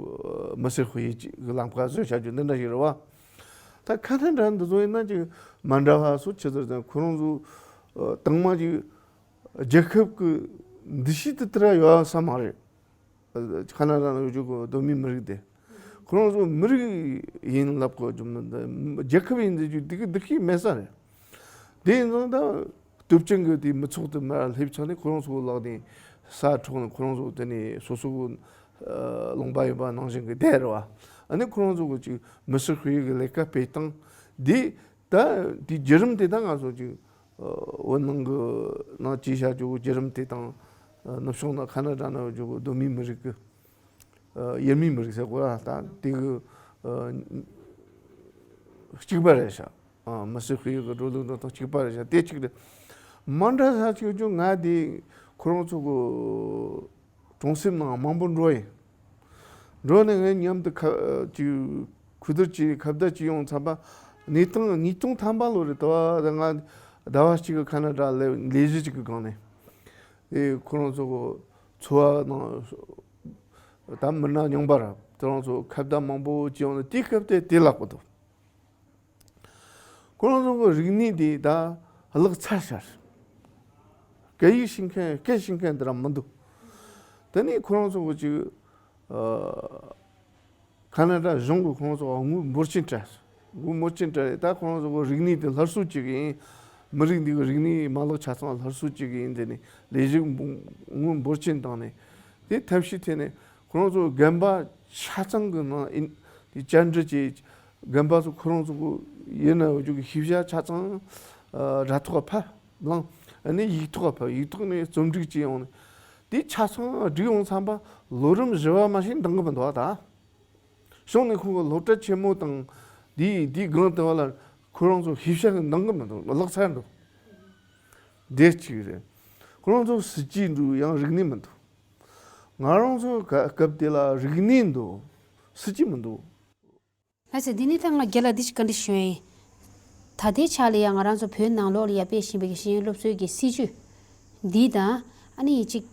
ཨ་མི་སེར་དཔེ་ཡིག་གི་ལམ་ཁ་བཟོས་བྱ་རྒྱུ་འདི་འདྲ་ཞིག་རེད་བ། ད་ཁ་ན་ཌ་འདི་ཚོ་ཡིན་ན་ཅིག་མ་འདྲ་བ་སོགས་ཆེ་ཟེར་ཙང་ཁོ་རང་ཚོ་ཨ་དང་མ་ཅིག་རྒྱལ་ཁབ་ཀྱི་འདུ་ཤེས་དེ་ལྟར་ཡོད་ས་མ་རེད། ཁ་ན་ཌ་ན་ཡོད་རྒྱུ་གི་གདོད་མའི་མི་རིགས་དེ། ཁོ་རང་ཚོ་མི་རིགས་ཡིན་ལབ་དགོས་རྒྱུ་མི་འདུག་རྒྱལ་ཁབ་ཡིན་ཟེར་རྒྱུ་དེ་གི་འདུ་ཤེས་མེད་ས་རེད། དེ་ཡིན་ཙང་ད་སྟོབས་ཆེན་གྱི་དེ་མི་ཚོགས་དེ་མར་སླེབས་ཚར་ནས་ཁོ་རང་ཚོ་ལག་ནས་ས་འཕྲོག་ནས་ཁོ་རང་ཚོ་དེ་ནས་སོ་སོ་གི་ལུང་པ་ཡིན་པ་ནང་བཞིན་གྱི་བསྡད་རེད་བ། ཨ་ནི་ཁོ་རང་ཚོ་གི་ཅིག་མི་སེར་དཔེ་ཡིག་གི་ལས་ཀ་སྤེལ་སྟངས་དེ། ད་དེ་བརྒྱུད་རིམ་དེ་ད་ང་ཚོ་ཅིག་བོད་ནང་གི་ནང་སྐྱེས་བཞག་རྒྱུ་བརྒྱུད་རིམ་དེ་དང་། ནུབ་ཕྱོགས་ནང་ཁ་ན་ཌ་ནང་ཡོད་རྒྱུ་གདོད་མའི་མི་རིགས་ཀྱི་ཡུལ་མིའི་མི་རིགས་ཟེར་དགོས་ར། ད་དེ་གི་གཅིག་པ་རེད་ཤག་མི་སེར་དཔེ་ཡིག་གི་འགྲོ་ལུགས་འགྲོ་སྟངས་གཅིག་པ་རེད་ཤག་དེ་གཅིག་རེད། མ་འདྲ་ས་གཅིག་རྒྱུ་ང་དེ་ཁོ་རང་ཚོ་གི་གྲོང་གསེབ་ནང་མང་པོ་འགྲོ་ཡིན། འགྲོ་ནས་ངས་མཉམ་དུ་ཁ་ཅིག་གོ་བསྡུར་བྱས་ཁ་བརྡ་བྱས་ཡོང་ཙམ་པ། ཉིས་སྟོང་ཉིས་སྟོང་ཐམ་པ་ལོ་རེད། ད་བར་ང་ཟླ་བ་གཅིག་གི་ཁ་ན་ཌ་ལ་ལས་གཞི་གཅིག་གི་སྒང་ནས་ཨེ་ཁོ་རང་ཚོ་གི་འཚོ་བ་ནང་ད་མི་སྣ་རྙིང་པ་ར་དེ་རང་ཚོ་ཁ་བརྡ་མང་པོ་བྱས་ཡོང་ནས་དེའི་སྐབས་དེ་དེ་ལབ་གི་འདུག་ཁོ་རང་ཚོ་གི་རིག་གནས་དེ་ད་བརླག་ཚར་ཤག་སྐད་ཡིག་ཤེས་མཁན་སྐད་ཤེས་མཁན་དེ་རང་མི་འདུག་དེ་ནས་ཁོ་རང་ཚོ་གི་ཅིག་ཨ་ཁ་ན་ཌ་གཞུང་གིས་ཁོ་རང་ཚོ་དངུལ་འབོར་ཆེན་སྤྲད། དངུལ་འབོར་ཆེན་སྤྲད་རེད། ད་ཁོ་རང་ཚོ་གི་རིག་གནས་དེ་སླར་གསོ་བྱེད་གི་ཡིན། མི་རིགས་འདི་གི་རིག་གནས་མ་ལག་ཆ་ཚང་སླར་གསོ་བྱེད་གི་ཡིན་ཟེར་ནས་ལས་གཞི་དངུལ་འབོར་ཆེན་བཏང་ནས་དེ་ཐབས་ཤེས་ཐད་ནས་ཁོ་རང་ཚོ་རྒན་པ་ཆ་ཚང་གི་ནང་ཨིན་དེ་བཅར་འདྲི་བྱས། རྒན་པ་ཚོ་ཁོ་རང་ཚོ་གི་ཡིན་ན་འོ་ཅོག་གི་ཤེས་བྱ་ཆ་ཚང་ཨ་དྲ་ཐོག་ཕར་བླངས། ཨ་ནི་ཡིག་ཐོག་ཕར་ཡིག་ཐོག་ནས་རྩོམ་སྒྲིག་བྱས་ཡོང་ནས་དེ་ཆ་ཚང་བསྒྲིགས་ཡོང་ཚང་པ་ལོ་རིམ་བཞི་བ་མ་ཞིག་འདང་གི་མི་འདུག་བ་ད། གཞུང་ནས་ཁོང་གི་སློབ་གྲྭ་ཆེན་མོ་དང་དེའི་དེའི་སྒང་དུ་བ་ལ་ཁོ་རང་ཚོ་ཤེས་བྱ་གི་འདང་གི་མི་འདུག་ལག་ཚར་འདུག་དེ་གཅིག་རེད། ཁོ་རང་ཚོ་སྲིད་ཇུས་འདུག་ཡང་རིག་གནས་མི་འདུག་ང་རང་ཚོ་སྐབས་དེ་ལ་རིག་གནས་འདུག་སྲིད་ཇུས་མི་འདུག་ལགས་སེ། འདི་ནི་ད་ང་རྒན་ལགས་འདི་ཞིག་བཀའ་འདྲི་ཞུ་ཡིན། ད་ལྟའི་ཆ་ལ་ཡང་ང་རང་ཚོ་བོད་ནང་ལོགས་ལ་ཡ་སྤེལ་བཞིན་པའི་གི་ཤེས་ཡོན་སློབ་གསོའི་གི་སྲིད་ཇུས་འདི་དང་། ཨ་ནི་ཡིན་གཅིག་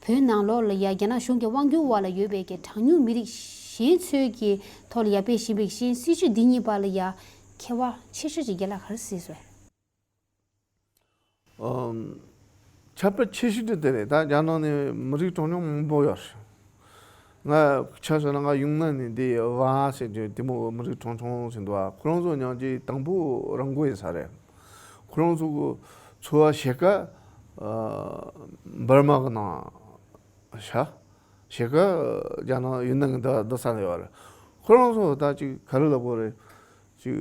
བོད་ནང་ལོགས་ལ་ཡ་རྒྱ་ནག་གཞུང་གི་དབང་སྒྱུར་འོག་ལ་ཡོད་པའི་གི་གྲངས་ཉུང་མི་རིགས་གཞན་ཚོའི་གི་ཐོག་ལ་ཡ་སྤེལ་བཞིན་པའི་གི་ཤེས་ཡོན་སྲིད་ཇུས་འདི་གཉིས་བར་ལ་ཡ་ཁྱད་པར་ཆེ་ཤོས་ཅིག་རྒན་ལགས་ག་རེ་གཟིགས་སོང་། ཨམ། ཁྱད་པར་ཆེ་ཤོས་དེ་དེ་རེད། ད་རྒྱ་ནག་ནས་མི་རིགས་གྲངས་ཉུང་མང་པོ་ཡོད་རེད། ང་ཆ་བཞག་ན་ང་ཡུན་ནན་ནས་འདི་ཝ་ཟེར་རྒྱུ་དེ་མོ་མི་རིགས་གྲངས་ཆུང་ཟེར་འདུག་ཨ། ཁོ་རང་ཚོ་ཉག་གཅིག་དང་པོ་རང་མགོ་ཡིན་ས་རེད། ཁོ་རང་ཚོ་གི་འཚོ་བ་ཕྱེད་ཀ་ཨ་འབར་མ་གི་ནང་ཤ། ཕྱེད་ཀ་རྒྱ་ནག་ཡུན་ནན་གི་འདི་འདི་ས་ནས་ཡོད་རེད། ཁོ་རང་ཚོ་ད་ཅིག་ག་རེ་ལབ་དགོས་རེད། ཅིག་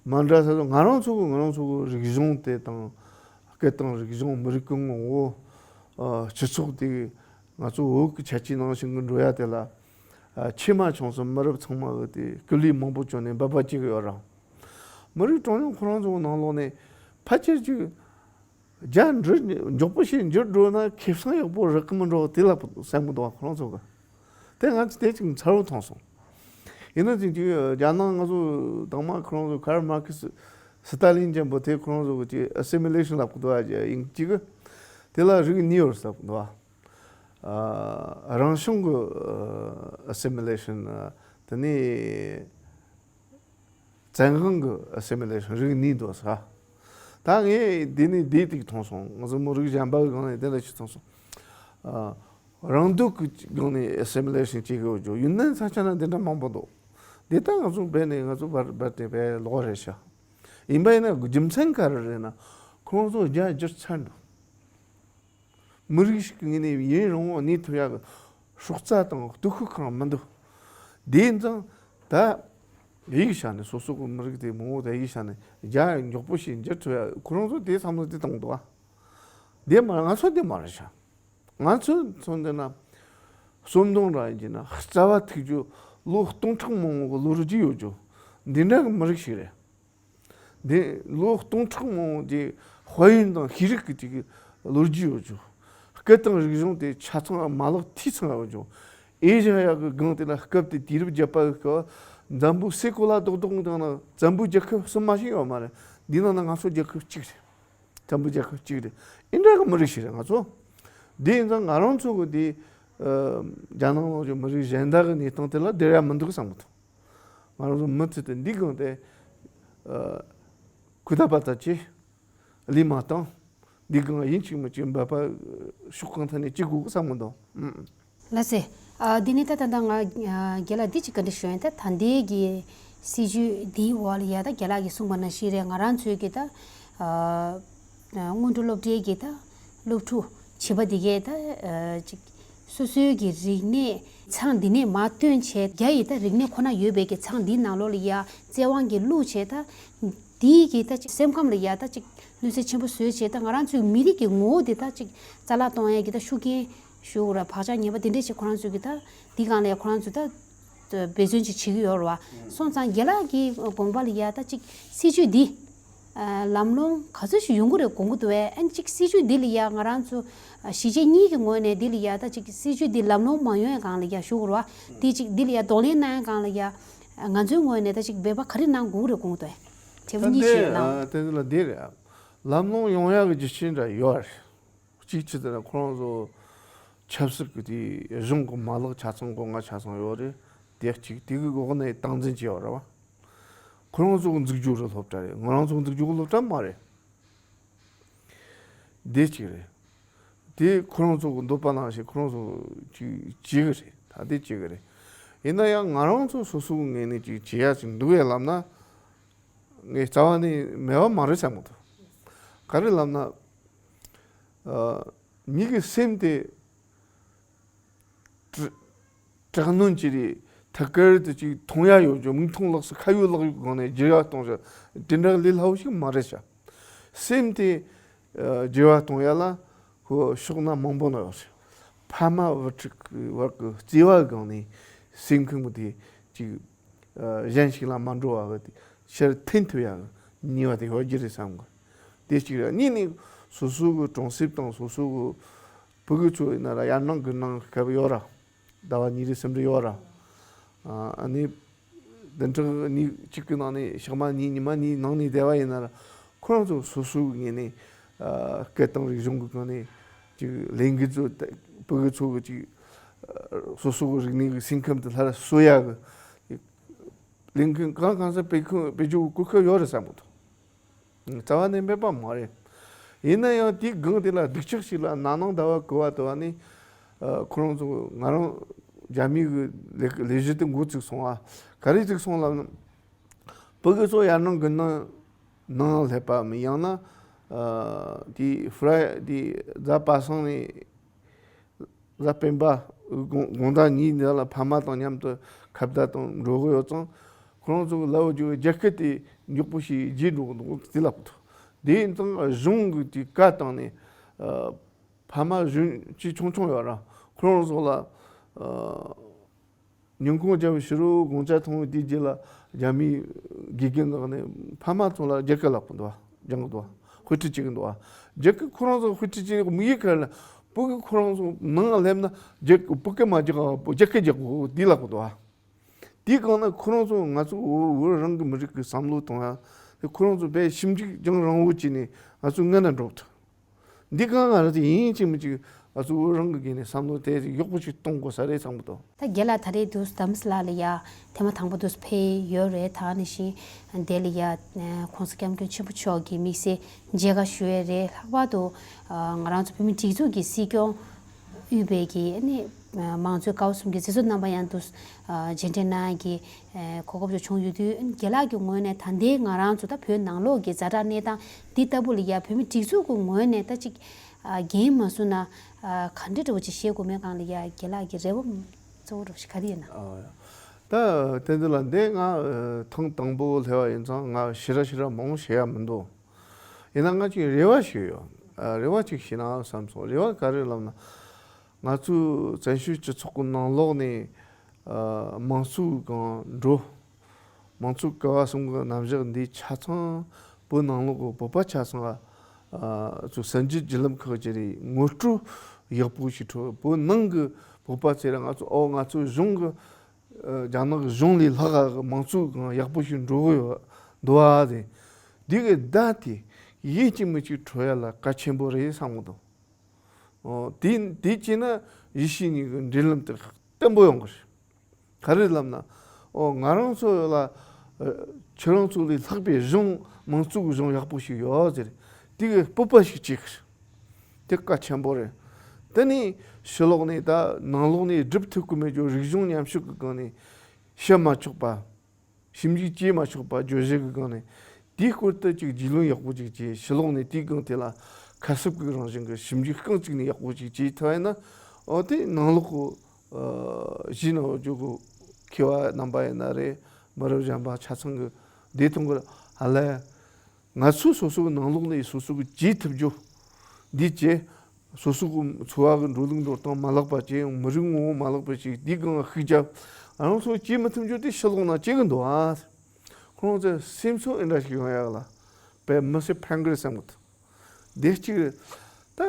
མ་འདྲ་ས་ཚོ་ང་རང་ཚོ་གི་ང་རང་ཚོ་གི་རིག་གཞུང་དེ་དང་། སྐད་དང་རིག་གཞུང་མི་རིགས་ཀྱི་ངོ་བོ། ཨ། སྤྱི་ཚོགས་དེ་ང་ཚོ་བོད་ཀྱི་ཁྱད་ཆོས་ནང་བཞིན་གྱི་འགྲོ་ཡ་དེ་ལ། ཨ། ཆེ་མ་ཆུང་གསུམ་མི་རབས་ཚང་མ་གི་དེ་སྐུ་ལུས་མང་པོ་བསྐྱོན་ནས་འབད་པ་བྱེད་ཀྱི་ཡོད་རེད། མི་རིགས་གྲངས་ཉུང་ཁོ་རང་ཚོ་གི་ནང་ལོགས་ནས་ཕལ་ཆེར་ཅིག་རྒྱ་འདྲ་མགྱོགས་པོ་ཞིག་འགྱུར་འགྲོ་ན་ཁེ་བཟང་ཡག་པོ་རག་གི་མི་འགྲོ་དེ་ལ་སེམས་མི་འདུག་བ་ཁོ་རང་ཚོ་གི། དེ་ང་ཚོ་དེ་ཅིག་མཚར་བོ་མཐོང་སོང་། ཡིན་ན་ཅིག་ཅིག་རྒྱ་ནག་ང་ཚོ་དང་མ་ཁོ་རང་ཚོ་ཁར་མར་ཁེ་སི་སི་ཏཱ་ལིན་ཅན་པོ་དེ་ཁོ་རང་ཚོ་གི་ཅིག་ཨ་སི་མི་ལེ་ཤན་ལབ་གི་འདུག་བ། ཡིན་གཅིག་གི་དེ་ལ་རིགས་གཉིས་ཡོད་ཟེར་གི་འདུག་བ། ཨ་རང་བྱུང་གི་ཨ་སི་མི་ལེ་ཤན། དེ་ནས། བཙན་དབང་གི་ཨ་སི་མི་ལེ་ཤན་རིགས་གཉིས་འདུག་ས། ད་ངས་འདི་ནས་འདི་ཐིག་མཐོང་སོང་། ང་ཚོ་མི་རིགས་གཞན་པ་གི་སྒང་ནས་དེ་འདྲ་ཞིག་མཐོང་སོང་། ཨ། རང་སྡུག་གི་སྒང་ནས་ཨ་སི་མི་ལེ་ཤན་བྱེད་དགོས་རྒྱུ་ཡུན་ནན་ས་ཆ་ན་འདི་འདྲ་མང་པོ་འདུག་འདི་ལྟ་ང་ཚོ་བས་ནས་ང་ཚོ་བར་བར་དེ་བས་ལོག་རེད་ཤག་ཡིན་པ་ཡིན་ན་རྒྱུ་མཚན་ག་རེ་རེད་ན་ཁོང་ཚོ་རྒྱ་བསྒྱུར་ཚར་འདུག་མི་རིགས་ཤིག་གི་ངོས་ནས་ཡུན་རིང་བོ་གནས་ཐུབ་ཡག་གི་སྲོག་རྩ་དང་སྟོབས་ཤུགས་གང་མི་འདུག་དེ་ཡིན་ཙང་ད་ཡིག་བྱ་ནས་སོ་སོ་གི་མི་རིགས་དེ་མང་བོ་དེ་ཡིག་བྱ་ནས་རྒྱ་མགྱོགས་པོ་ཞིག་འགྱུར་ཐུབ་ཡག་ཁོ་རང་ཚོ་དེ་བསམ་བློ་དེ་བཏང་འདུག་ཨ། དེ་མ་རེད། ང་ཚོ་དེ་མ་རེད་ཤག་ང་ཚོ་ཚོ་འདི་ན་གསོན་སྡོང་ར་ཡིན་གྱི་ན་རྩ་བ་ཐུག་རྒྱུ་ལོ་སྟོང་ཕྲག་མང་བོ་གི་ལོ་རྒྱུས་ཡོད་རྒྱུ་འདི་འདྲ་གི་མི་རིགས་ཤིག་རེད། འདི་ལོ་སྟོང་ཕྲག་མང་པོ་དེ་དཔལ་ཡོན་དང་ཤེས་རིག་གི་དེ་གི་ལོ་རྒྱུས་ཡོད་ཅོ། སྐད་དང་རིག་གཞུང་དེ་ཆ་ཚང་མ་ལག་མཐིལ་ཚང་ཡོད་ཅོ། ཨེ་ཤ་ཡ་གི་སྒང་དེ་ལ་སྐབས་དེ་དུས་རབས་བརྒྱད་པ་གི་སྐབས་འཛམ་བུ་སའི་གོ་ལ་རྡོག་རྡོག་དང་ན་འཛམ་བུ་རྒྱལ་ཁབ་གསུམ་མ་ཞིག་ཡོད་མ་རེད། འདི་ནང་ན་ང་ཚོ་རྒྱལ་ཁབ་གཅིག་རེད། འཛམ་བུ་རྒྱལ་ཁབ་གཅིག་རེད། ཨིན་འདྲ་གི་མི་རིགས་ཤིག་རེད་ང་ཚོ། འདི་ཡིན་ཙང་ང་རང་ཚོ་གི་དེ་རྒྱ་ནག་ནང་གི་མི་རིགས་གཞན་དག་གི་གནས་སྟངས་དེ་ལ་བསྡུར་ཡ་མི་འདུག་བསམ་གི་འདུག་ང་རང་ཚོ་མི་ཚེ་དེ་འདི་གང་དེ། ཨ། ཁུ་ད་པ་ད་ཅི། ལི་མ་བཏང་། འདི་གང་ཡིན་གཅིག་མིན་གཅིག་འབད་པ་ཤོག་གང་ཐ་ནས་གཅིག་དགོས་བསམ་གི་འདུག་ཨུམ། ལགས་སེ། ཨ། འདི་ནི་ད་ད་ད་ང་རྒན་ལགས་འདི་ཅིག་བཀའ་འདྲི་ཞུ་ཡིན། ད་ད་ལྟའི་གི་སྲིད་ཇུས་འདིའི་འོག་ལ་ཡ་ད་རྒན་ལགས་ཀྱིས་གསུངས་པ་ནང་བཞིན་རེད། ང་རང་ཚོའི་གི་ད། ཨ། སྔོན་འགྲོ་སློབ་གྲྭའི་གི་ད་སློབ་ཕྲུག་བྱིས་པ་འདི་གས་ད། ཨ། ཅིག་སོ་སོའི་གི་རིག་གནས་ཚང་འདི་ནས་མར་བཏོན་བྱས། རྒྱ་ཡི་ད་རིག་གནས་ཁོ་ན་ཡོད་པའི་གི་ཚང་འདིའི་ནང་ལོགས་ལ་ཡ་བཙན་དབང་གིས་བླུགས་བྱས། ད་འདིའི་གི་ད་ཅིག་སེམས་ཁམས་ལ་ཡ་ད་ཅིག་གནོད་འཚེ་ཆེན་པོ་བཟོས་བྱས། ད་ང་རང་ཚོའི་མི་རིགས་ཀྱི་ངོ་བོ་འདི་ད་ཅིག་རྩ་བརླག་གཏོང་ཡ་གི་ད་ཤུགས་རྐྱེན་ཞུ་དགོས་ར། བག་ཆགས་ངན་པ་འདི་འདྲས་ཅིག་ཁོ་རང་ཚོའི་གི་ད་འདི་སྒང་ལ་ཡ་ཁོ་རང་ཚོས་ད་འབད་བརྩོན་ཅིག་བྱེད་ཀྱི་ཡོད་རེད་བ། སོང་ཙང་རྒན་ལགས་ཀྱི་དགོངས་པ་ལ་ཡ་ད་ཅིག་སྲིད་ཇུས་འདི། ཨ། ལམ་ལྷོང་ག་ཚོད་ཞིག་ཡོང་གི་རེད་དགོངས་ཀྱི་འདུག་གས། ཨ་ནི་ཅིག་སྲིད་ཇུས་འདི་ལ་ཡ་ང་རང་ཚོ་ཨ་གཞིས་བྱེས་གཉིས་ཀྱི་ངོས་ནས་འདི་ལ་ཡ་ད་ཅིག་སྲིད་ཇུས་འདི་ལམ་ལྷོང་མ་ཡོང་ཡ་སྒང་ལ་ཡ་ཞུ་དགོས་རེད་བ། འདི་ཅིག་འདི་ལ་ཡ་གདོང་ལེན་གནང་ཡ་སྒང་ལ་ཡ་ང་ཚོའི་ངོས་ནས་ད་ཅིག་འབད་པ་ག་རེ་གནང་དགོས་ཀྱི་རེད་དགོངས་ཀྱི་འདུག་གས། དྲི་བ་གཉིས་ཤིག་ལ། ད་འདི་ལ་འདི་རེད། ལམ་ལྷོང་ཡོང་ཡ་གི་རྒྱུ་རྐྱེན་འདྲ་ཡོད་རེད། གཅིག་ཅི་ཟེར་ན་ཁོ་རང་ཚོ་ཆབ་སྲིད་ཀྱི་དེ་གཞུང་གི་མ་ལག་ཆ་ཚང་སྒོ་ང་ཆ་ཚང་ཡོད་རེད། དེ་གཅིག་དེ་གི་འོག་ནས་སྟངས་འཛིན་བྱས་ཡོད་རེད་བ། ཁོ་རང་ཚོ་གི་འཛུགས་རྒྱུ་རེད་སློབ་གྲྭ་རེད། ང་རང་ཚོ་གི་འཛུགས་རྒྱུ་གི་སློབ་གྲྭ་མ་རེད། དེ་གཅིག་རེད། དེ་ཁོ་རང་ཚོ་གི་འདོད་པ་ནང་བཞིན་ཁོ་རང་ཚོ་ཅིག་བྱེད་གི་རེད། ད་དེ་བྱེད་གི་རེད། ཡིན་ན་ཡང་ང་རང་ཚོ་སོ་སོ་གི་ངོས་ནས་ཅིག་བྱེད་ཡ་ཅིག་འདུག་ཡ་ལབ་ན། ངས་རྩ་བ་ནས་མེད་པ་མ་རེད་བསམ་གི་འདུག་ག་རེ་ལབ་ན། ཨ། མི་གི་སེམས་དེ་དྲག་དྲག་གནོན་བྱེད་རེས་ ཐད་ཀར་དུ་ཅིག་མཐོང་ཡ་ཡོད་རྒྱུ། མིག་མཐོང་ལག་ཟིན་ཁ་ཡོད་ལག་ཡོད་སྒང་ནས་བརྗེ་བ་གཏོང་བྱ་དེ་འདྲ་ལས་སླ་བོ་ཞིག་མ་རེད་ཤག་སེམས་དེ་ཨ་བརྗེ་བ་གཏོང་ཡ་ལ་ཁོ་ཕྱོགས་སྣ་མང་པོ་ན་ཡོད་རེད། ཕ་མ་བུ་ཕྲུག་གི་བར་གྱི་བརྩེ་བ་སྒང་ནས་སེམས་ཁམས་དེ་ཅིག་ཨ་གཞན་ཞིག་ལ་མ་འགྲོ་བ་གི་ཕྱིར་འཐེན་ཐུབ་ཡ་གི་ནུས་པ་དེ་ཡོད་རྒྱུ་རེད་བསམ་གི། དེ་གཅིག་རེད། གཉིས་ནས་སོ་སོ་གི་གྲོང་གསེབ་དང་སོ་སོ་གི་ཕྲུ་གུ་ཚོ་ཡིན་ན་ར་ཡར་ནང་དགུན་ནང་སྐབས་ཡོད་ར། ཟླ་བ་གཉིས་རེ་གསུམ་རེ་ཡོད་ར། ཨ་ནི་བདུན་ཕྲག་གཉིས་གཅིག་གི་ནང་ནས་ཞག་མ་གཉིས་ཉི་མ་གཉིས་ནང་ནས་བསྡད་པ་ཡིན་ན་ར། ཁོ་རང་ཚོ་སོ་སོའི་ངོས་ནས་ཨ་སྐད་དང་རིག་གཞུང་གི་སྒང་ནས་ཅིག་ལས་འགུལ་ཚོ་ཕྲུ་གུ་ཚོ་གི་ཅིག་ཨ་སོ་སོ་གི་རིག་གནས་ཀྱི་སེམས་ཁམས་དེ་སླར་གསོ་ཡ་གི་ལས་འགུལ་གང་གང་ས་སྤེལ་ཁུལ་སྤེལ་རྒྱུ་གི་གོ་སྐབས་ཡོད་རེད་བསམ་གི་འདུག་རྩ་བ་ནས་མེད་པ་མ་རེད། ཡིན་ན་ཡང་དེའི་སྒང་དེ་ལ་སྡུག་ཅག་ཞིག་ལ་ན་ནིང་ཟླ་བ་དགུ་པ་དུ་བ་ནི་ཨ་ཁོ་རང་ཚོ་ང་རང་རྒྱ་མི་གི་ལས་ལས་གཞི་དེ་འགོ་བཙུགས་སོང་བ། ག་རེ་བཙུགས་སོང་ལབ་ན། ཕྲུ་གུ་ཚོ་ཡར་ནང་དགུན་ནང་ནང་སླེབས་པ་མིན་ཡང་ན་ཨ་དེ་ཧྥ་རའི་དེ་གཟའ་པ་སངས་ནས། གཟའ་སྤེན་པ་དགོང་དགོང་དག་གཉིས་འདི་ལ་ཕ་མ་དང་མཉམ་དུ་ཁ་བརྡ་དང་འགྲོ་གི་ཡོད་ཙང་། ཁོ་རང་ཚོ་གི་ལབ་རྒྱུ་རྒྱ་སྐད་དེ་མགྱོགས་པོ་ཞིག་བརྗེད་འགྲོ་གི་འདུག་དེ་ལབ་གི་འདུག་དེ་ཡིན་ཙང་གཞུང་གི་དེ་བཀའ་བཏང་ནས་ཨ་ཕ་མ་གཞོན་སྐྱེས་ཆུང་ཆུང་ཡོད་ར། ཁོ་རང་ཚོ་ལ་ཨ་ཉིན་གུང་རྒྱབ་ཕྱི་རུ་དགོང་ཇ་འཐུང་བའི་དུས་རྒྱུན་ལ་རྒྱ་མིའི་དགེ་རྒན་ནང་ནས་ཕ་མ་ཚོ་ལ་རྒྱ་སྐད་ལབ་གི་འདུག་སྦྱང་གི་འདུག་དཔེ་ཁྲིད་བྱེད་ཀྱི་འདུག་རྒྱ་སྐད་ཁོ་རང་ཚོ་དཔེ་ཁྲིད་བྱེད་དམིགས་ཡུལ་ག་རེ་ལ། ཕྲུ་གུ་ཁོ་རང་ཚོ་ནང་སླེབས་ན་རྒྱ་ཕྲུ་གུ་མ་རྒྱག་རྒྱ་སྐད་རྒྱག་དགོས་འདི་ལབ་གི་འདུག་དེའི་སྒང་ན་ཁོ་རང་ཚོ་ང་ཚོ་བོད་བོད་རང་གི་མི་རིགས་ཀྱི་བསམ་བློ་གཏོང་ཡ། དེ་ཁོ་རང་ཚོ་དཔེ་ཞིབ་འཇུག་ཀྱང་རང་བོ་བྱས་ནས་ང་ཚོ་སྔོན་ན་འགྲོ་ཐུབ། འདི་གང་ང་རང་ཚོ་ཡིན་གཅིག་མིན་གཅིག་ང་ཚོ་བོད་རང་གི་སྒང་ནས་བསམ་བློ་དེ་ཡག་པོ་ཞིག་གཏོང་དགོས་ས་རེད་བསམ་གི་འདུག་ད་རྒན་ལགས་ད་རེས་འདུག་དྷ་རམ་ས་ལ་ལ་ཡ་ཐེངས་མ་དང་པོ་འདུག་ཕེབས་ཡོད་རེད། ད་ནི་བཞིན་དེ་ལ་ཡ་༸གོང་ས་༸སྐྱབས་མགོན་ཆེན་པོ་མཆོག་གི་དམིགས་བསལ་མཇལ་ཁ་ཞུ་ཡས་རེད། ལྷག་པར་དུ་ང་རང་ཚོ་བོད་མི་སྒྲིག་འཛུགས་ཀྱི་སྲིད་སྐྱོང་དབུས་པའི་གི་ནི་མང་གཙོའི་ཀ་བ་གསུམ་གྱི་སྲིད་ཚོགས་རྣམ་པ་ཡང་འདུག་མཇལ་འཕྲད་གནང་གི་གོ་སྐབས་ཅིག་བྱུང་ཡོད་དུས། རྒན་ལགས་ཀྱི་ངོས་ནས་ད་ལྟའི་ང་རང་ཚོ་ད་བོད་ནང་ལོགས་ཀྱི་ཛ་དྲག་གནས་སྟངས་འདི་ལྟ་བུ་ལ་ཡ་བོད་མི་སྒྲིག་འཛུགས་ཀྱི་ངོས་ནས་ད་ཅིག་འགན་མ་བཟུང་ན་ག་འདྲ་འདྲ་བོ་ཅིག་བཞེས་དགོས་མེད་སྒང་ལ་ཡ་རྒན་ལགས་ཀྱི་རེ་བ་གཙོ་བོ་འདྲ་བོ་ཞིག་ག་རེ་ཡོད་ན། ཨ། ད་དེ་འདི་ལ་འདི་ང་ཐེངས་དང་པོ་སླེབས་པ་ཡིན་ཙང་ང་ཞེ་དྲག་ཞེ་དྲག་མང་པོ་བཤད་ཡ་མི་འདུག་ཡིན་ན་ང་ཅིག་རེ་བ་ཞིག་ཡོད། ཨ། རེ་བ་ཅིག་ཞུས་ན་བསམ་སོང་། རེ་བ་ག་རེ་ལབ་ན། ང་ཚོའི་བཙན་བྱོལ་སྤྱི་ཚོགས་ཀྱི་ནང་ལོགས་ནས་ཨ་དམངས་གཙོའི་སྒང་འགྲོ། དམངས་གཙོའི་ཀ་བ་གསུམ་གྱི་རྣམ་གཞག་འདི་ཆ་ཚང་བོད་ནང་ལོགས་ཀྱི་བོད་པ་ཆ་ཚང་ཨ་ཚོ་གསར་འགྱུར་བརྒྱུད་ལམ་ཁག་ཅིག་རེད། ངོ་སྤྲོད་ཡག་པོ་ཞིག་འཕྲོད། བོད་ནང་གི་བོད་པ་ཚོས་ར་ང་ཚོ་ཨོ་ང་ཚོའི་གཞུང་གི་ཨ་རྒྱ་ནག་གི་གཞུང་ལས་ལྷག་ག་གི་དམངས་གཙོའི་སྒང་ཡག་པོ་ཞིག་འགྲོ་གི་ཡོད་འདུག་བ་དེ། འདི་གི་བརྡ་དེ་ཡིན་གཅིག་མིན་གཅིག་འཕྲོད་ཡ་ལ་གལ་ཆེན་པོ་རེད་བསམ་གི་འདུག་ཨོ། དེ་དེ་བྱས་ན་ཡེ་ཤུ་གཉིས་ཀྱི་འབྲེལ་ལམ་དེ་བརྟན་པོ་ཡོང་གི་རེད། ག་རེ་ལབ་ན། ཨོ་ང་རང་ཚོ་ལ་ཨ་ཁྱེད་རང་ཚོ་ལས་ལྷག་པའི་གཞུང་དམངས་གཙོ་གི་གཞུང་ཡག་པོ་ཞིག་ཡོད་ཟེར། དེ་གི་སྤོབས་པ་ཞིག་སྐྱེ་གི་རེད། དེ་གལ་ཆེན་པོ་རེད། དེ་ནས་ཕྱི་ལོགས་ནས་ད་ནང་ལོགས་ནས་སྒྲུབ་ཐུབ་ཀྱི་མེད་རྒྱུ་རིག་གཞུང་ཉམས་ཞིབ་ཀྱི་སྒང་ནས་བཤད་མ་ཆོག་པ། ཞིབ་འཇུག་བྱེད་མ་ཆོག་པ་བརྗོད་གཞི་གི་སྒང་ནས། དེའི་སྐོར་དུ་ཅིག་རྒྱུས་ལོན་ཡག་པོ་ཅིག་བྱས། ཕྱི་ལོགས་ནས་དེའི་སྒང་དེ་ལ་ཁ་གསབ་ཀྱི་རང་བཞིན་གྱི་ཞིབ་འཇུག་རྐང་གཅིག་ནས་ཡག་པོ་ཅིག་བྱས་ཐུབ་ཡིན་ན། འོ་དེ་ནང་ལོགས་ཀྱི་ཨ་གཞིས་ནང་འཇོག་གི་མཁས་པ་རྣམ་པ་ཡིན་ན་རེད། མི་རབས་གཞོན་པ་ཆ་ཚང་གི་བདེ་ཐང་གི་ཧ་ལས། ང་ཚོ་སོ་སོ་གི་ནང་ལོགས་ནས་སོ་སོ་གི་བྱེད་ཐུབ་རྒྱུ་འདི་བྱས། སོ་སོ་གི་འཚོ་བ་གི་འགྲོ་ལུགས་འགྲོ་སྟངས་མ་ལེགས་པ་བྱས། མི་རིགས་ངོ་བོ་མ་ལེགས་པ་ཞིག་འདི་སྒང་ཤུགས་རྒྱབ། རང་ཚོ་བྱེད་མི་ཐུབ་རྒྱུ་དེ་ཕྱི་ལོགས་ན་བྱེད་གི་འདུག་ཨ། ཁོང་ཚོའི་སེམས་ཚོར་འདི་འདྲ་ཞིག་ཡོང་ཡག་ལ་དཔེ་མི་སྲིད་ཕན་གི་རེད་བསམ་གི་འདུག་དེ་གཅིག་རེད། ད་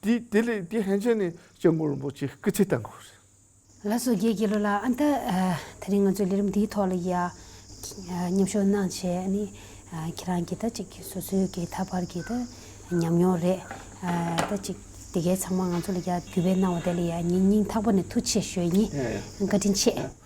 དེ་དེ་ལས་དེ་ཕན་ཆད་ནས་སྐྱབས་མགོན་རིན་པོ་ཆེ་སྐུ་ཚེ་བརྟན་དགོས་རེད། ལགས་སོ། རྒན་དགེ་ལུགས་ལགས། ཨ་ད་ཨ་དེ་རིང་ང་ཚོའི་ལས་རིམ་འདིའི་ཐོག་ལ་ཡ་ཨ་མཉམ་ཞུགས་གནང་བྱས། ཨ་ནི་ཨ་ཁྱེད་རང་གི་ད་ཅིག་སོ་སོའི་གི་ད་བར་གྱི་ད་ཉམས་མྱོང་རེད། ཨ་ད་ཅིག་དེ་གའི་ཚང་མ་ང་ཚོ་ལ་ཡ་བརྒྱུད་སྤེལ་གནང་བ་དེ་ལ་ཡ་ངས་སྙིང་ཐག་པ་ནས་ཐུགས་རྗེ་ཆེ་ཞུ་ཡ་ཡིན། ཡ་ཡ། བཀའ་དྲིན་ཆེ། ཡ།